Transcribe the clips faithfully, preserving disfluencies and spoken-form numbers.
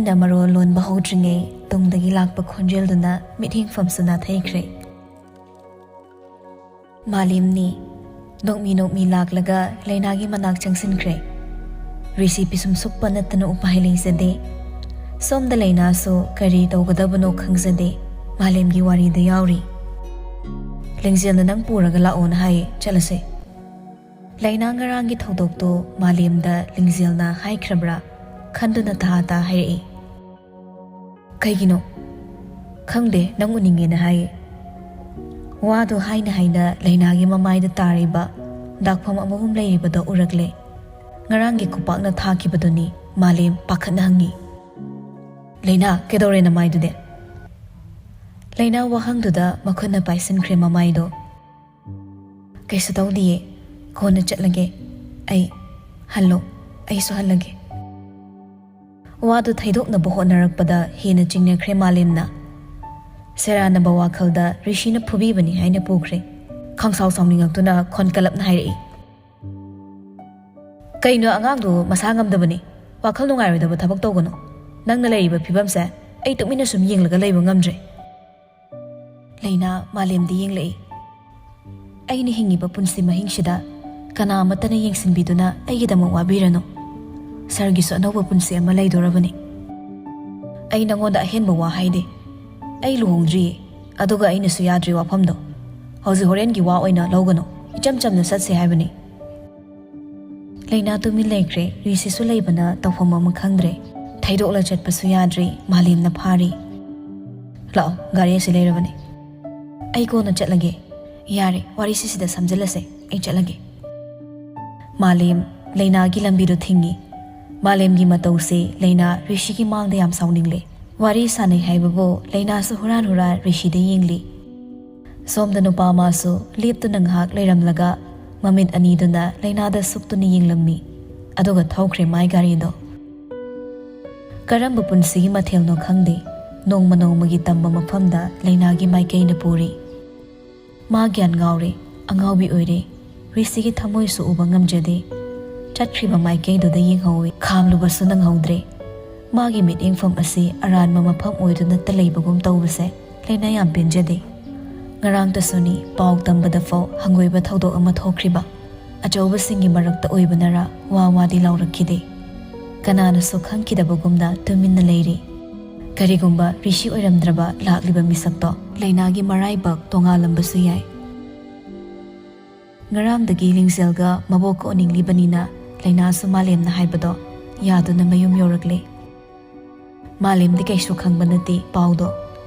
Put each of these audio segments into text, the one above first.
ꯑꯩꯅ ꯃꯔꯣꯜ ꯂꯣꯟꯕ ꯍꯧꯗ꯭ꯔꯤꯉꯩ ꯇꯨꯡꯗꯒꯤ ꯂꯥꯛꯄ ꯈꯣꯟꯖꯦꯜꯗꯨꯅ ꯃꯤꯠꯌꯦꯡꯐꯝꯁꯨ ꯅꯥꯊꯩꯈ꯭ꯔꯦ꯫ ꯃꯥꯂꯦꯝꯅꯤ꯫ ꯅꯣꯛꯃꯤ ꯅꯣꯛꯃꯤ ꯂꯥꯛꯂꯒ ꯂꯩꯅꯥꯒꯤ ꯃꯅꯥꯛ ꯆꯪꯁꯤꯟꯈ꯭ꯔꯦ꯫ ꯔꯤꯁꯤ ꯄꯤꯁꯨꯝ ꯁꯨꯛꯄ ꯅꯠꯇꯅ ꯎꯄꯥꯏ ꯂꯩꯖꯗꯦ꯫ ꯁꯣꯝꯗ ꯂꯩꯅꯥꯁꯨ ꯀꯔꯤ ꯇꯧꯒꯗꯕꯅꯣ ꯈꯪꯖꯗꯦ꯫ ꯃꯥꯂꯦꯝꯒꯤ ꯋꯥꯔꯤꯗ ꯌꯥꯎꯔꯤ꯫ "ꯂꯤꯡꯖꯦꯜꯅ ꯅꯪ ꯄꯨꯔꯒ ꯂꯥꯛꯑꯣꯅ ꯍꯥꯏꯌꯦ, ꯆꯠꯂꯁꯦ꯫" ꯂꯩꯅꯥ ꯉꯔꯥꯡꯒꯤ ꯊꯧꯗꯣꯛꯇꯣ ꯃꯥꯂꯦꯝꯗ ꯂꯤꯡꯖꯦꯜꯅ ꯍꯥꯏꯈ꯭ꯔꯕ꯭ꯔꯥ ꯈꯟꯗꯨꯅ ꯇꯥ ꯇꯥ ꯍꯥꯏꯔꯛꯏ꯫ "ꯀꯩꯒꯤꯅꯣ?" "ꯈꯪꯗꯦ, ꯅꯪ ꯎꯅꯤꯡꯉꯦꯅ ꯍꯥꯏꯌꯦ꯫" ꯋꯥꯗꯣ ꯍꯥꯏꯅ ꯍꯥꯏꯅ ꯂꯩꯅꯥꯒꯤ ꯃꯃꯥꯏꯗ ꯇꯥꯔꯤꯕ ꯗꯥꯛꯐꯝ ꯑꯃꯍꯨꯝ ꯂꯩꯔꯤꯕꯗꯣ ꯎꯔꯛꯂꯦ꯫ ꯉꯔꯥꯡꯒꯤ ꯈꯨꯄꯥꯛꯅ ꯊꯥꯈꯤꯕꯗꯨꯅꯤ꯫ ꯃꯥꯂꯦꯝ ꯄꯥꯈꯠꯅ ꯍꯪꯉꯤ, "ꯂꯩꯅꯥ, ꯀꯩꯗꯧꯔꯦ ꯅꯃꯥꯏꯗꯨꯗꯤ?" ꯂꯩꯅꯥ ꯋꯥꯍꯪꯗꯨꯗ ꯃꯈꯨꯠꯅ ꯄꯥꯏꯁꯤꯟꯈ꯭ꯔꯦ ꯃꯃꯥꯏꯗꯣ꯫ "ꯀꯩꯁꯨ ꯇꯧꯗꯤꯌꯦ, ꯀꯣꯟꯅ ꯆꯠꯂꯒꯦ꯫ ꯑꯩ ꯍꯜꯂꯣ, ꯑꯩꯁꯨ ꯍꯜꯂꯒꯦ꯫" ꯋꯥꯗꯨ ꯊꯩꯗꯣꯛꯅꯕ ꯍꯣꯠꯅꯔꯛꯄꯗ ꯍꯦꯟꯅ ꯆꯤꯡꯅꯈ꯭ꯔꯦ ꯃꯥꯂꯦꯝꯅ꯫ ꯁꯦꯔꯥꯟꯅꯕ ꯋꯥꯈꯜꯗ ꯔꯤꯁꯤꯅ ꯐꯨꯕꯤꯕꯅꯤ ꯍꯥꯏꯅ ꯄꯨꯈ꯭ꯔꯦ꯫ ꯈꯪꯁꯥꯎ ꯁꯥꯎꯅꯤꯡꯉꯛꯇꯨꯅ ꯈꯣꯟ ꯀꯜꯂꯞꯅ ꯍꯥꯏꯔꯛꯏ, "ꯀꯩꯅꯣ, ꯑꯉꯥꯡꯗꯨ ꯃꯁꯥ ꯉꯝꯗꯕꯅꯤ꯫ ꯋꯥꯈꯜ ꯅꯨꯡꯉꯥꯏꯔꯣꯏꯗꯕ ꯊꯕꯛ ꯇꯧꯒꯅꯨ꯫ ꯅꯪꯅ ꯂꯩꯔꯤꯕ ꯐꯤꯕꯝꯁꯦ ꯑꯩ ꯇꯨꯃꯤꯟꯅ ꯁꯨꯝ ꯌꯦꯡꯂꯒ ꯂꯩꯕ ꯉꯝꯗ꯭ꯔꯦ꯫" ꯂꯩꯅꯥ ꯃꯥꯂꯦꯝꯗ ꯌꯦꯡꯂꯛꯏ꯫ "ꯑꯩꯅ ꯍꯤꯡꯉꯤꯕ ꯄꯨꯟꯁꯤ ꯃꯍꯤꯡꯁꯤꯗ ꯀꯅꯥ ꯑꯃꯠꯇꯅ ꯌꯦꯡꯁꯤꯟꯕꯤꯗꯨꯅ ꯑꯩꯒꯤꯗꯃꯛ ꯋꯥꯕꯤꯔꯅꯨ꯫ ꯁꯥꯔꯒꯤꯁꯨ ꯑꯅꯧꯕ ꯄꯨꯟꯁꯤ ꯑꯃ ꯂꯩꯗꯣꯔꯕꯅꯤ꯫ ꯑꯩ ꯅꯉꯣꯟꯗ ꯑꯍꯦꯟꯕ ꯋꯥ ꯍꯥꯏꯗꯦ꯫ ꯑꯩ ꯂꯨꯍꯣꯡꯗ꯭ꯔꯤꯌꯦ, ꯑꯗꯨꯒ ꯑꯩꯅꯁꯨ ꯌꯥꯗ꯭ꯔꯤ ꯋꯥꯐꯝꯗꯣ꯫ ꯍꯧꯖꯤꯛ ꯍꯣꯔꯦꯟꯒꯤ ꯋꯥ ꯑꯣꯏꯅ ꯂꯧꯒꯅꯨ, ꯏꯆꯝ ꯆꯝꯅ ꯆꯠꯁꯦ ꯍꯥꯏꯕꯅꯤ꯫" ꯂꯩꯅꯥ ꯇꯨꯃꯤꯟ ꯂꯩꯈ꯭ꯔꯦ꯫ ꯔꯤꯁꯤꯁꯨ ꯂꯩꯕꯅ ꯇꯧꯐꯝ ꯑꯃ ꯈꯪꯗ꯭ꯔꯦ꯫ ꯊꯩꯗꯣꯛꯂ ꯆꯠꯄꯁꯨ ꯌꯥꯗ꯭ꯔꯤ꯫ ꯃꯥꯂꯦꯝꯅ ꯐꯥꯔꯤ꯫ "ꯂꯥꯛꯑꯣ, ꯒꯥꯔꯤ ꯑꯁꯤ ꯂꯩꯔꯕꯅꯤ꯫ ꯑꯩ ꯀꯣꯟꯅ ꯆꯠꯂꯒꯦ꯫" "ꯌꯥꯔꯦ, ꯋꯥꯔꯤꯁꯤ ꯁꯤꯗ ꯁꯝꯖꯤꯜꯂꯁꯦ꯫ ꯑꯩ ꯆꯠꯂꯒꯦ꯫" ꯃꯥꯂꯦꯝ ꯂꯩꯅꯥꯒꯤ ꯂꯝꯕꯤꯗꯨ ꯊꯤꯡꯉꯤ꯫ ꯃꯥꯂꯦꯝꯒꯤ ꯃꯇꯧꯁꯦ ꯂꯩꯅꯥ ꯔꯤꯁꯤꯒꯤ ꯃꯥꯡꯗ ꯌꯥꯝ ꯁꯥꯎꯅꯤꯡꯂꯦ꯫ ꯋꯥꯔꯤ ꯁꯥꯟꯅꯩ ꯍꯥꯏꯕꯕꯨ ꯂꯩꯅꯥꯁꯨ ꯍꯨꯔꯥꯟ ꯍꯨꯔꯥꯟ ꯔꯤꯁꯤꯗ ꯌꯦꯡꯂꯤ꯫ ꯁꯣꯝꯗ ꯅꯨꯄꯥ ꯑꯃꯁꯨ ꯂꯦꯞꯇꯨꯅ ꯉꯥꯏꯍꯥꯛ ꯂꯩꯔꯝꯂꯒ ꯃꯃꯤꯠ ꯑꯅꯤꯗꯨꯅ ꯂꯩꯅꯥꯗ ꯁꯨꯛꯇꯨꯅ ꯌꯦꯡꯂꯝꯃꯤ꯫ ꯑꯗꯨꯒ ꯊꯧꯈ꯭ꯔꯦ ꯃꯥꯏ ꯒꯥꯔꯤꯗꯣ꯫ ꯀꯔꯝꯕ ꯄꯨꯟꯁꯤꯒꯤ ꯃꯊꯦꯜꯅꯣ ꯈꯪꯗꯦ, ꯅꯣꯡꯃ ꯅꯣꯡꯃꯒꯤ ꯇꯝꯕ ꯃꯐꯝꯗ ꯂꯩꯅꯥꯒꯤ ꯃꯥꯏꯀꯩꯅ ꯄꯨꯔꯤ꯫ ꯃꯥ ꯒ꯭ꯌꯥꯟ ꯉꯥꯎꯔꯦ, ꯑꯉꯥꯎꯕꯤ ꯑꯣꯏꯔꯦ꯫ ꯔꯤꯁꯤꯒꯤ ꯊꯃꯣꯏꯁꯨ ꯎꯕ ꯉꯝꯖꯗꯦ꯫ ꯆꯠꯈ꯭ꯔꯤꯕ ꯃꯥꯏꯀꯩꯗꯨꯗ ꯌꯦꯡꯍꯧꯏ, ꯈꯥꯝꯂꯨꯕꯁꯨ ꯅꯪꯍꯧꯗ꯭ꯔꯦ꯫ ꯃꯥꯒꯤ ꯃꯤꯠꯌꯦꯡꯐꯝ ꯑꯁꯤ ꯑꯔꯥꯟꯕ ꯃꯐꯝ ꯑꯣꯏꯗꯨꯅꯇ ꯂꯩꯕꯒꯨꯝ ꯇꯧꯕꯁꯦ ꯂꯩꯅꯥ ꯌꯥꯝ ꯄꯦꯟꯖꯗꯦ꯫ ꯉꯔꯥꯡꯇꯁꯨꯅꯤ ꯄꯥꯎ ꯇꯝꯕꯗ ꯐꯥꯎ ꯍꯪꯒꯣꯏꯕ ꯊꯧꯗꯣꯛ ꯑꯃ ꯊꯣꯛꯈ꯭ꯔꯤꯕ꯫ ꯑꯆꯧꯕꯁꯤꯡꯒꯤ ꯃꯔꯛꯇ ꯑꯣꯏꯕꯅꯔ ꯋꯥ ꯋꯥꯗꯤ ꯂꯥꯎꯔꯛꯈꯤꯗꯦ꯫ ꯀꯅꯥꯅꯁꯨ ꯈꯪꯈꯤꯗꯕꯒꯨꯝꯅ ꯇꯨꯃꯤꯟꯅ ꯂꯩꯔꯤ꯫ ꯀꯔꯤꯒꯨꯝꯕ ꯔꯤꯁꯤ ꯑꯣꯏꯔꯝꯗ꯭ꯔꯕ ꯂꯥꯛꯂꯤꯕ ꯃꯤꯁꯛꯇꯣ ꯂꯩꯅꯥꯒꯤ ꯃꯔꯥꯏꯕꯛ ꯇꯣꯉꯥꯜꯂꯝꯕꯁꯨ ꯌꯥꯏ꯫ ꯉꯔꯥꯡꯗꯒꯤ ꯂꯤꯡꯖꯦꯜꯒ ꯃꯕꯣꯛꯀ ꯎꯅꯤꯡꯂꯤꯕꯅꯤꯅ ꯂꯩꯅꯥꯁꯨ ꯃꯥꯂꯦꯝꯅ ꯍꯥꯏꯕꯗꯣ ꯌꯥꯗꯨꯅ ꯃꯌꯨꯝ ꯌꯧꯔꯛꯂꯦ꯫ ꯃꯥꯂꯦꯝꯗꯤ ꯀꯩꯁꯨ ꯈꯪꯕ ꯅꯠꯇꯦ ꯄꯥꯎꯗꯣ꯫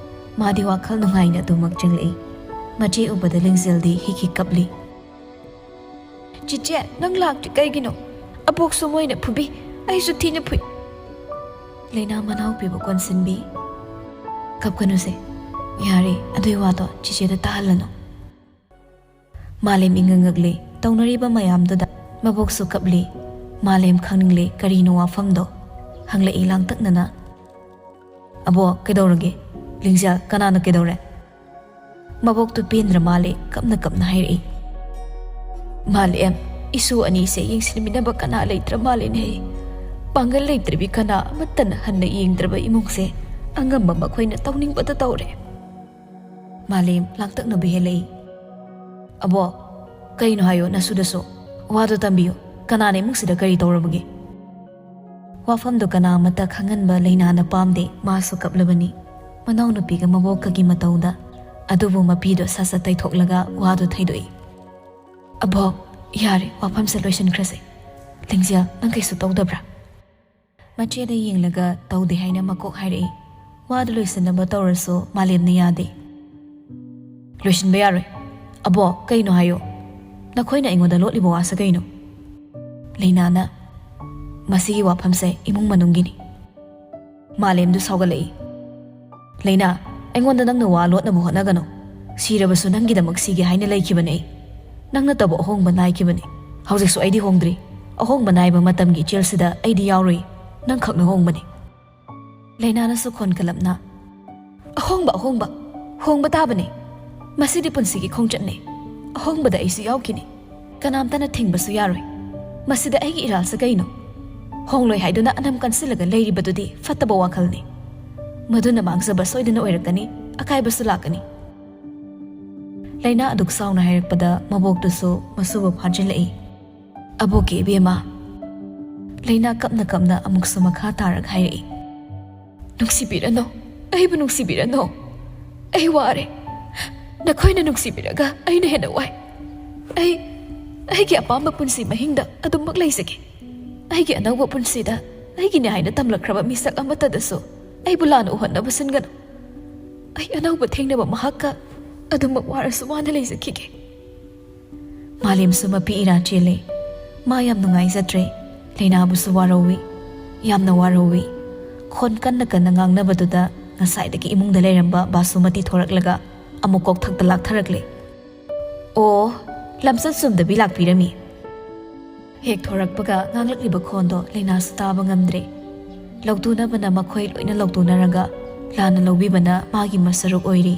ꯃꯥꯗꯤ ꯋꯥꯈꯜ ꯅꯨꯡꯉꯥꯏꯅ ꯑꯗꯨꯃꯛ ꯆꯪꯂꯛꯏ꯫ ꯃꯆꯦ ꯎꯕꯗ ꯂꯤꯡꯖꯦꯜꯗꯤ ꯍꯤꯛ ꯍꯤꯛ ꯀꯞꯂꯤ꯫ "ꯆꯤꯆꯦ, ꯅꯪ ꯂꯥꯛꯇ꯭ꯔꯤ ꯀꯩꯒꯤꯅꯣ? ꯑꯕꯣꯛꯁꯨ ꯃꯣꯏꯅ ꯐꯨꯕꯤ, ꯑꯩꯁꯨ ꯊꯤꯅ ꯐꯨꯏ꯫" ꯂꯩꯅꯥ ꯃꯅꯥꯎꯄꯤꯕꯨ ꯀꯣꯟꯁꯤꯟꯕꯤ꯫ "ꯀꯞꯀꯅꯨꯁꯦ, ꯌꯥꯔꯦ, ꯑꯗꯨꯏ ꯋꯥꯗꯣ ꯆꯤꯆꯦꯗ ꯇꯥꯍꯜꯂꯅꯨ꯫" ꯃꯥꯂꯦꯝ ꯏꯉꯛꯉꯛꯂꯤ ꯇꯧꯅꯔꯤꯕ ꯃꯌꯥꯝꯗꯨꯗ꯫ ꯃꯕꯣꯛꯁꯨ ꯀꯞꯂꯤ꯫ ꯃꯥꯂꯦꯝ ꯈꯪꯅꯤꯡꯂꯤ ꯀꯔꯤꯅꯣ ꯋꯥꯐꯝꯗꯣ꯫ ꯍꯪꯂꯛꯏ ꯂꯥꯡꯇꯛꯅꯅ꯫ "ꯑꯕꯣ, ꯀꯩꯗꯧꯔꯒꯦ? ꯂꯤꯡꯖꯦꯜ, ꯀꯅꯥꯅ ꯀꯩꯗꯧꯔꯦ?" ꯃꯕꯣꯛꯇꯨ ꯄꯦꯟꯗ꯭ꯔ ꯃꯥꯜꯂꯦ, ꯀꯞꯅ ꯀꯞꯅ ꯍꯥꯏꯔꯛꯏ꯫ "ꯃꯥꯂꯦꯝ, ꯏꯁꯨ ꯑꯅꯤꯁꯦ ꯌꯦꯡꯁꯤꯟꯃꯤꯟꯅꯕ ꯀꯅꯥ ꯂꯩꯇ꯭ꯔ ꯃꯥꯜꯂꯦꯅꯦ꯫ ꯄꯥꯡꯒꯜ ꯂꯩꯇ꯭ꯔꯕꯤ ꯀꯅꯥ ꯑꯃꯠꯇꯅ ꯍꯟꯅ ꯌꯦꯡꯗ꯭ꯔꯕ ꯏꯃꯨꯡꯁꯦ ꯑꯉꯝꯕ ꯃꯈꯣꯏꯅ ꯇꯧꯅꯤꯡꯕꯇ ꯇꯧꯔꯦ꯫" ꯃꯥꯂꯦꯝ ꯂꯥꯡꯇꯛꯅꯕ ꯍꯦꯜꯂꯛꯏ꯫ "ꯑꯕꯣ, ꯀꯩꯅꯣ ꯍꯥꯏꯌꯣ, ꯅꯁꯨꯗꯁꯨ ꯋꯥꯗꯣ ꯇꯝꯕꯤꯌꯨ꯫ ꯀꯅꯥꯅ ꯏꯃꯨꯡꯁꯤꯗ ꯀꯔꯤ ꯇꯧꯔꯕꯒꯦ?" ꯋꯥꯐꯝꯗꯣ ꯀꯅꯥ ꯑꯃꯠꯇ ꯈꯪꯍꯟꯕ ꯂꯩꯅꯥꯅ ꯄꯥꯝꯗꯦ, ꯃꯥꯁꯨ ꯀꯞꯂꯕꯅꯤ꯫ ꯃꯅꯥꯎꯅꯨꯄꯤꯒ ꯃꯕꯣꯛꯀꯒꯤ ꯃꯇꯧꯗ꯫ ꯑꯗꯨꯕꯨ ꯃꯄꯤꯗꯣ ꯁꯠ ꯁꯠ ꯇꯩꯊꯣꯛꯂꯒ ꯋꯥꯗꯣ ꯊꯩꯗꯣꯛꯏ꯫ "ꯑꯕꯣꯛ, ꯌꯥꯔꯦ, ꯋꯥꯐꯝꯁꯦ ꯂꯣꯏꯁꯤꯟꯈ꯭ꯔꯁꯦ꯫ ꯂꯤꯡꯖꯦꯜ, ꯅꯪ ꯀꯩꯁꯨ ꯇꯧꯗꯕ꯭ꯔꯥ?" ꯃꯆꯦꯗ ꯌꯦꯡꯂꯒ ꯇꯧꯗꯦ ꯍꯥꯏꯅ ꯃꯀꯣꯛ ꯍꯥꯏꯔꯛꯏ꯫ ꯋꯥꯗꯨ ꯂꯣꯏꯁꯤꯟꯅꯕ ꯇꯧꯔꯁꯨ ꯃꯥꯂꯦꯝꯅ ꯌꯥꯗꯦ꯫ "ꯂꯣꯏꯁꯤꯟꯕ ꯌꯥꯔꯣꯏ꯫ ꯑꯕꯣ, ꯀꯩꯅꯣ ꯍꯥꯏꯌꯣ꯫ ꯅꯈꯣꯏꯅ ꯑꯩꯉꯣꯟꯗ ꯂꯣꯠꯂꯤꯕ ꯋꯥꯁꯦ ꯀꯩꯅꯣ?" ꯂꯩꯅꯥꯅ, "ꯃꯁꯤꯒꯤ ꯋꯥꯐꯝꯁꯦ ꯏꯃꯨꯡ ꯃꯅꯨꯡꯒꯤꯅꯤ꯫" ꯃꯥꯂꯦꯝꯗꯨ ꯁꯥꯎꯒꯠꯂꯛꯏ꯫ "ꯂꯩꯅꯥ, ꯑꯩꯉꯣꯟꯗ ꯅꯪꯅ ꯋꯥ ꯂꯣꯠꯅꯕ ꯍꯣꯠꯅꯒꯅꯨ꯫ ꯁꯤꯔꯕꯁꯨ ꯅꯪꯒꯤꯗꯃꯛ ꯁꯤꯒꯦ ꯍꯥꯏꯅ ꯂꯩꯈꯤꯕꯅꯦ ꯑꯩ꯫ ꯅꯪ ꯅꯠꯇꯕ ꯑꯍꯣꯡꯕ ꯅꯥꯏꯈꯤꯕꯅꯤ꯫ ꯍꯧꯖꯤꯛꯁꯨ ꯑꯩꯗꯤ ꯍꯣꯡꯗ꯭ꯔꯤ꯫ ꯑꯍꯣꯡꯕ ꯅꯥꯏꯕ ꯃꯇꯝꯒꯤ ꯏꯆꯦꯜꯁꯤꯗ ꯑꯩꯗꯤ ꯌꯥꯎꯔꯨꯏ꯫ ꯅꯪꯈꯛꯅ ꯍꯣꯡꯕꯅꯤ꯫" ꯂꯩꯅꯥꯅꯁꯨ ꯈꯣꯟ ꯀꯜꯂꯞꯅ, "ꯑꯍꯣꯡꯕ, ꯑꯍꯣꯡꯕ, ꯍꯣꯡꯕ ꯇꯥꯕꯅꯤ꯫ ꯃꯁꯤꯗꯤ ꯄꯨꯟꯁꯤꯒꯤ ꯈꯣꯡꯆꯠꯅꯤ꯫ ꯑꯍꯣꯡꯕꯗ ꯑꯩꯁꯨ ꯌꯥꯎꯈꯤꯅꯤ꯫ ꯀꯅꯥꯝꯇꯅ ꯊꯤꯡꯕꯁꯨ ꯌꯥꯔꯣꯏ꯫ ꯃꯁꯤꯗ ꯑꯩꯒꯤ ꯏꯔꯥꯜꯁꯦ ꯀꯩꯅꯣ?" ꯍꯣꯡꯂꯣꯏ ꯍꯥꯏꯗꯨꯅ ꯑꯅꯝ ꯀꯟꯁꯤꯜꯂꯒ ꯂꯩꯔꯤꯕꯗꯨꯗꯤ ꯐꯠꯇꯕ ꯋꯥꯈꯜꯅꯤ꯫ ꯃꯗꯨꯅ ꯃꯥꯡꯖꯕ ꯁꯣꯏꯗꯅ ꯑꯣꯏꯔꯛꯀꯅꯤ, ꯑꯀꯥꯏꯕꯁꯨ ꯂꯥꯛꯀꯅꯤ꯫ ꯂꯩꯅꯥ ꯑꯗꯨꯛ ꯆꯥꯎꯅ ꯍꯥꯏꯔꯛꯄꯗ ꯃꯕꯣꯛꯇꯨꯁꯨ ꯃꯁꯨꯕꯨ ꯐꯥꯖꯤꯜꯂꯛꯏ꯫ "ꯑꯕꯣꯛꯀꯤ ꯏꯕꯦꯝꯃ," ꯂꯩꯅꯥ ꯀꯞꯅ ꯀꯞꯅ ꯑꯃꯨꯛꯁꯨ ꯃꯈꯥ ꯇꯥꯔꯒ ꯍꯥꯏꯔꯛꯏ, "ꯅꯨꯡꯁꯤꯕꯤꯔꯅꯨ, ꯑꯩꯕꯨ ꯅꯨꯡꯁꯤꯕꯤꯔꯅꯨ꯫ ꯑꯩ ꯋꯥꯔꯦ꯫ ꯅꯈꯣꯏꯅ ꯅꯨꯡꯁꯤꯕꯤꯔꯒ ꯑꯩꯅ ꯍꯦꯟꯅ ꯋꯥꯏ꯫ ꯑꯩ ꯑꯩꯒꯤ ꯑꯄꯥꯝꯕ ꯄꯨꯟꯁꯤ ꯃꯍꯤꯡꯗ ꯑꯗꯨꯃꯛ ꯂꯩꯖꯒꯦ꯫ ꯑꯩꯒꯤ ꯑꯅꯧꯕ ꯄꯨꯟꯁꯤꯗ ꯑꯩꯒꯤꯅꯦ ꯍꯥꯏꯅ ꯇꯝꯂꯛꯈ꯭ꯔꯕ ꯃꯤꯁꯛ ꯑꯃꯠꯇꯗꯁꯨ ꯑꯩꯕꯨ ꯂꯥꯟꯅ ꯎꯍꯟꯅꯕ ꯁꯤꯟꯒꯅꯨ꯫ ꯑꯩ ꯑꯅꯧꯕ ꯊꯦꯡꯅꯕ ꯃꯍꯥꯛꯀ ꯑꯗꯨꯃꯛ ꯋꯥꯔꯁꯨ ꯋꯥꯅ ꯂꯩꯖꯈꯤꯒꯦ꯫" ꯃꯥꯂꯦꯝꯁꯨ ꯃꯄꯤ ꯏꯔꯥ ꯆꯦꯜꯂꯦ꯫ ꯃꯥ ꯌꯥꯝ ꯅꯨꯡꯉꯥꯏꯖꯗ꯭ꯔꯦ꯫ ꯂꯩꯅꯥꯕꯨꯁꯨ ꯋꯥꯔꯧꯏ꯫ ꯌꯥꯝꯅ ꯋꯥꯔꯧꯏ꯫ ꯈꯣꯟ ꯀꯟꯅ ꯀꯟꯅ ꯉꯥꯡꯅꯕꯗꯨꯗ ꯉꯁꯥꯏꯗꯒꯤ ꯏꯃꯨꯡꯗ ꯂꯩꯔꯝꯕ ꯕꯥꯁꯨꯃꯇꯤ ꯊꯣꯔꯛꯂꯒ ꯑꯃꯨꯛ ꯀꯣꯛꯊꯛꯇ ꯂꯥꯛꯊꯔꯛꯂꯦ꯫ "ꯑꯣ, ꯂꯝꯆꯠ ꯆꯨꯝꯗꯕꯤ ꯂꯥꯛꯄꯤꯔꯝꯃꯤ꯫" ꯍꯦꯛ ꯊꯣꯔꯛꯄꯒ ꯉꯥꯡꯂꯛꯂꯤꯕ ꯈꯣꯟꯗꯣ ꯂꯩꯅꯥꯁꯨ ꯇꯥꯕ ꯉꯝꯗ꯭ꯔꯦ꯫ ꯂꯧꯇꯨꯅꯕꯅ ꯃꯈꯣꯏ ꯂꯣꯏꯅ ꯂꯧꯇꯨꯅꯔꯒ ꯂꯥꯟꯅ ꯂꯧꯕꯤꯕꯅ ꯃꯥꯒꯤ ꯃꯁꯔꯨꯛ ꯑꯣꯏꯔꯤ꯫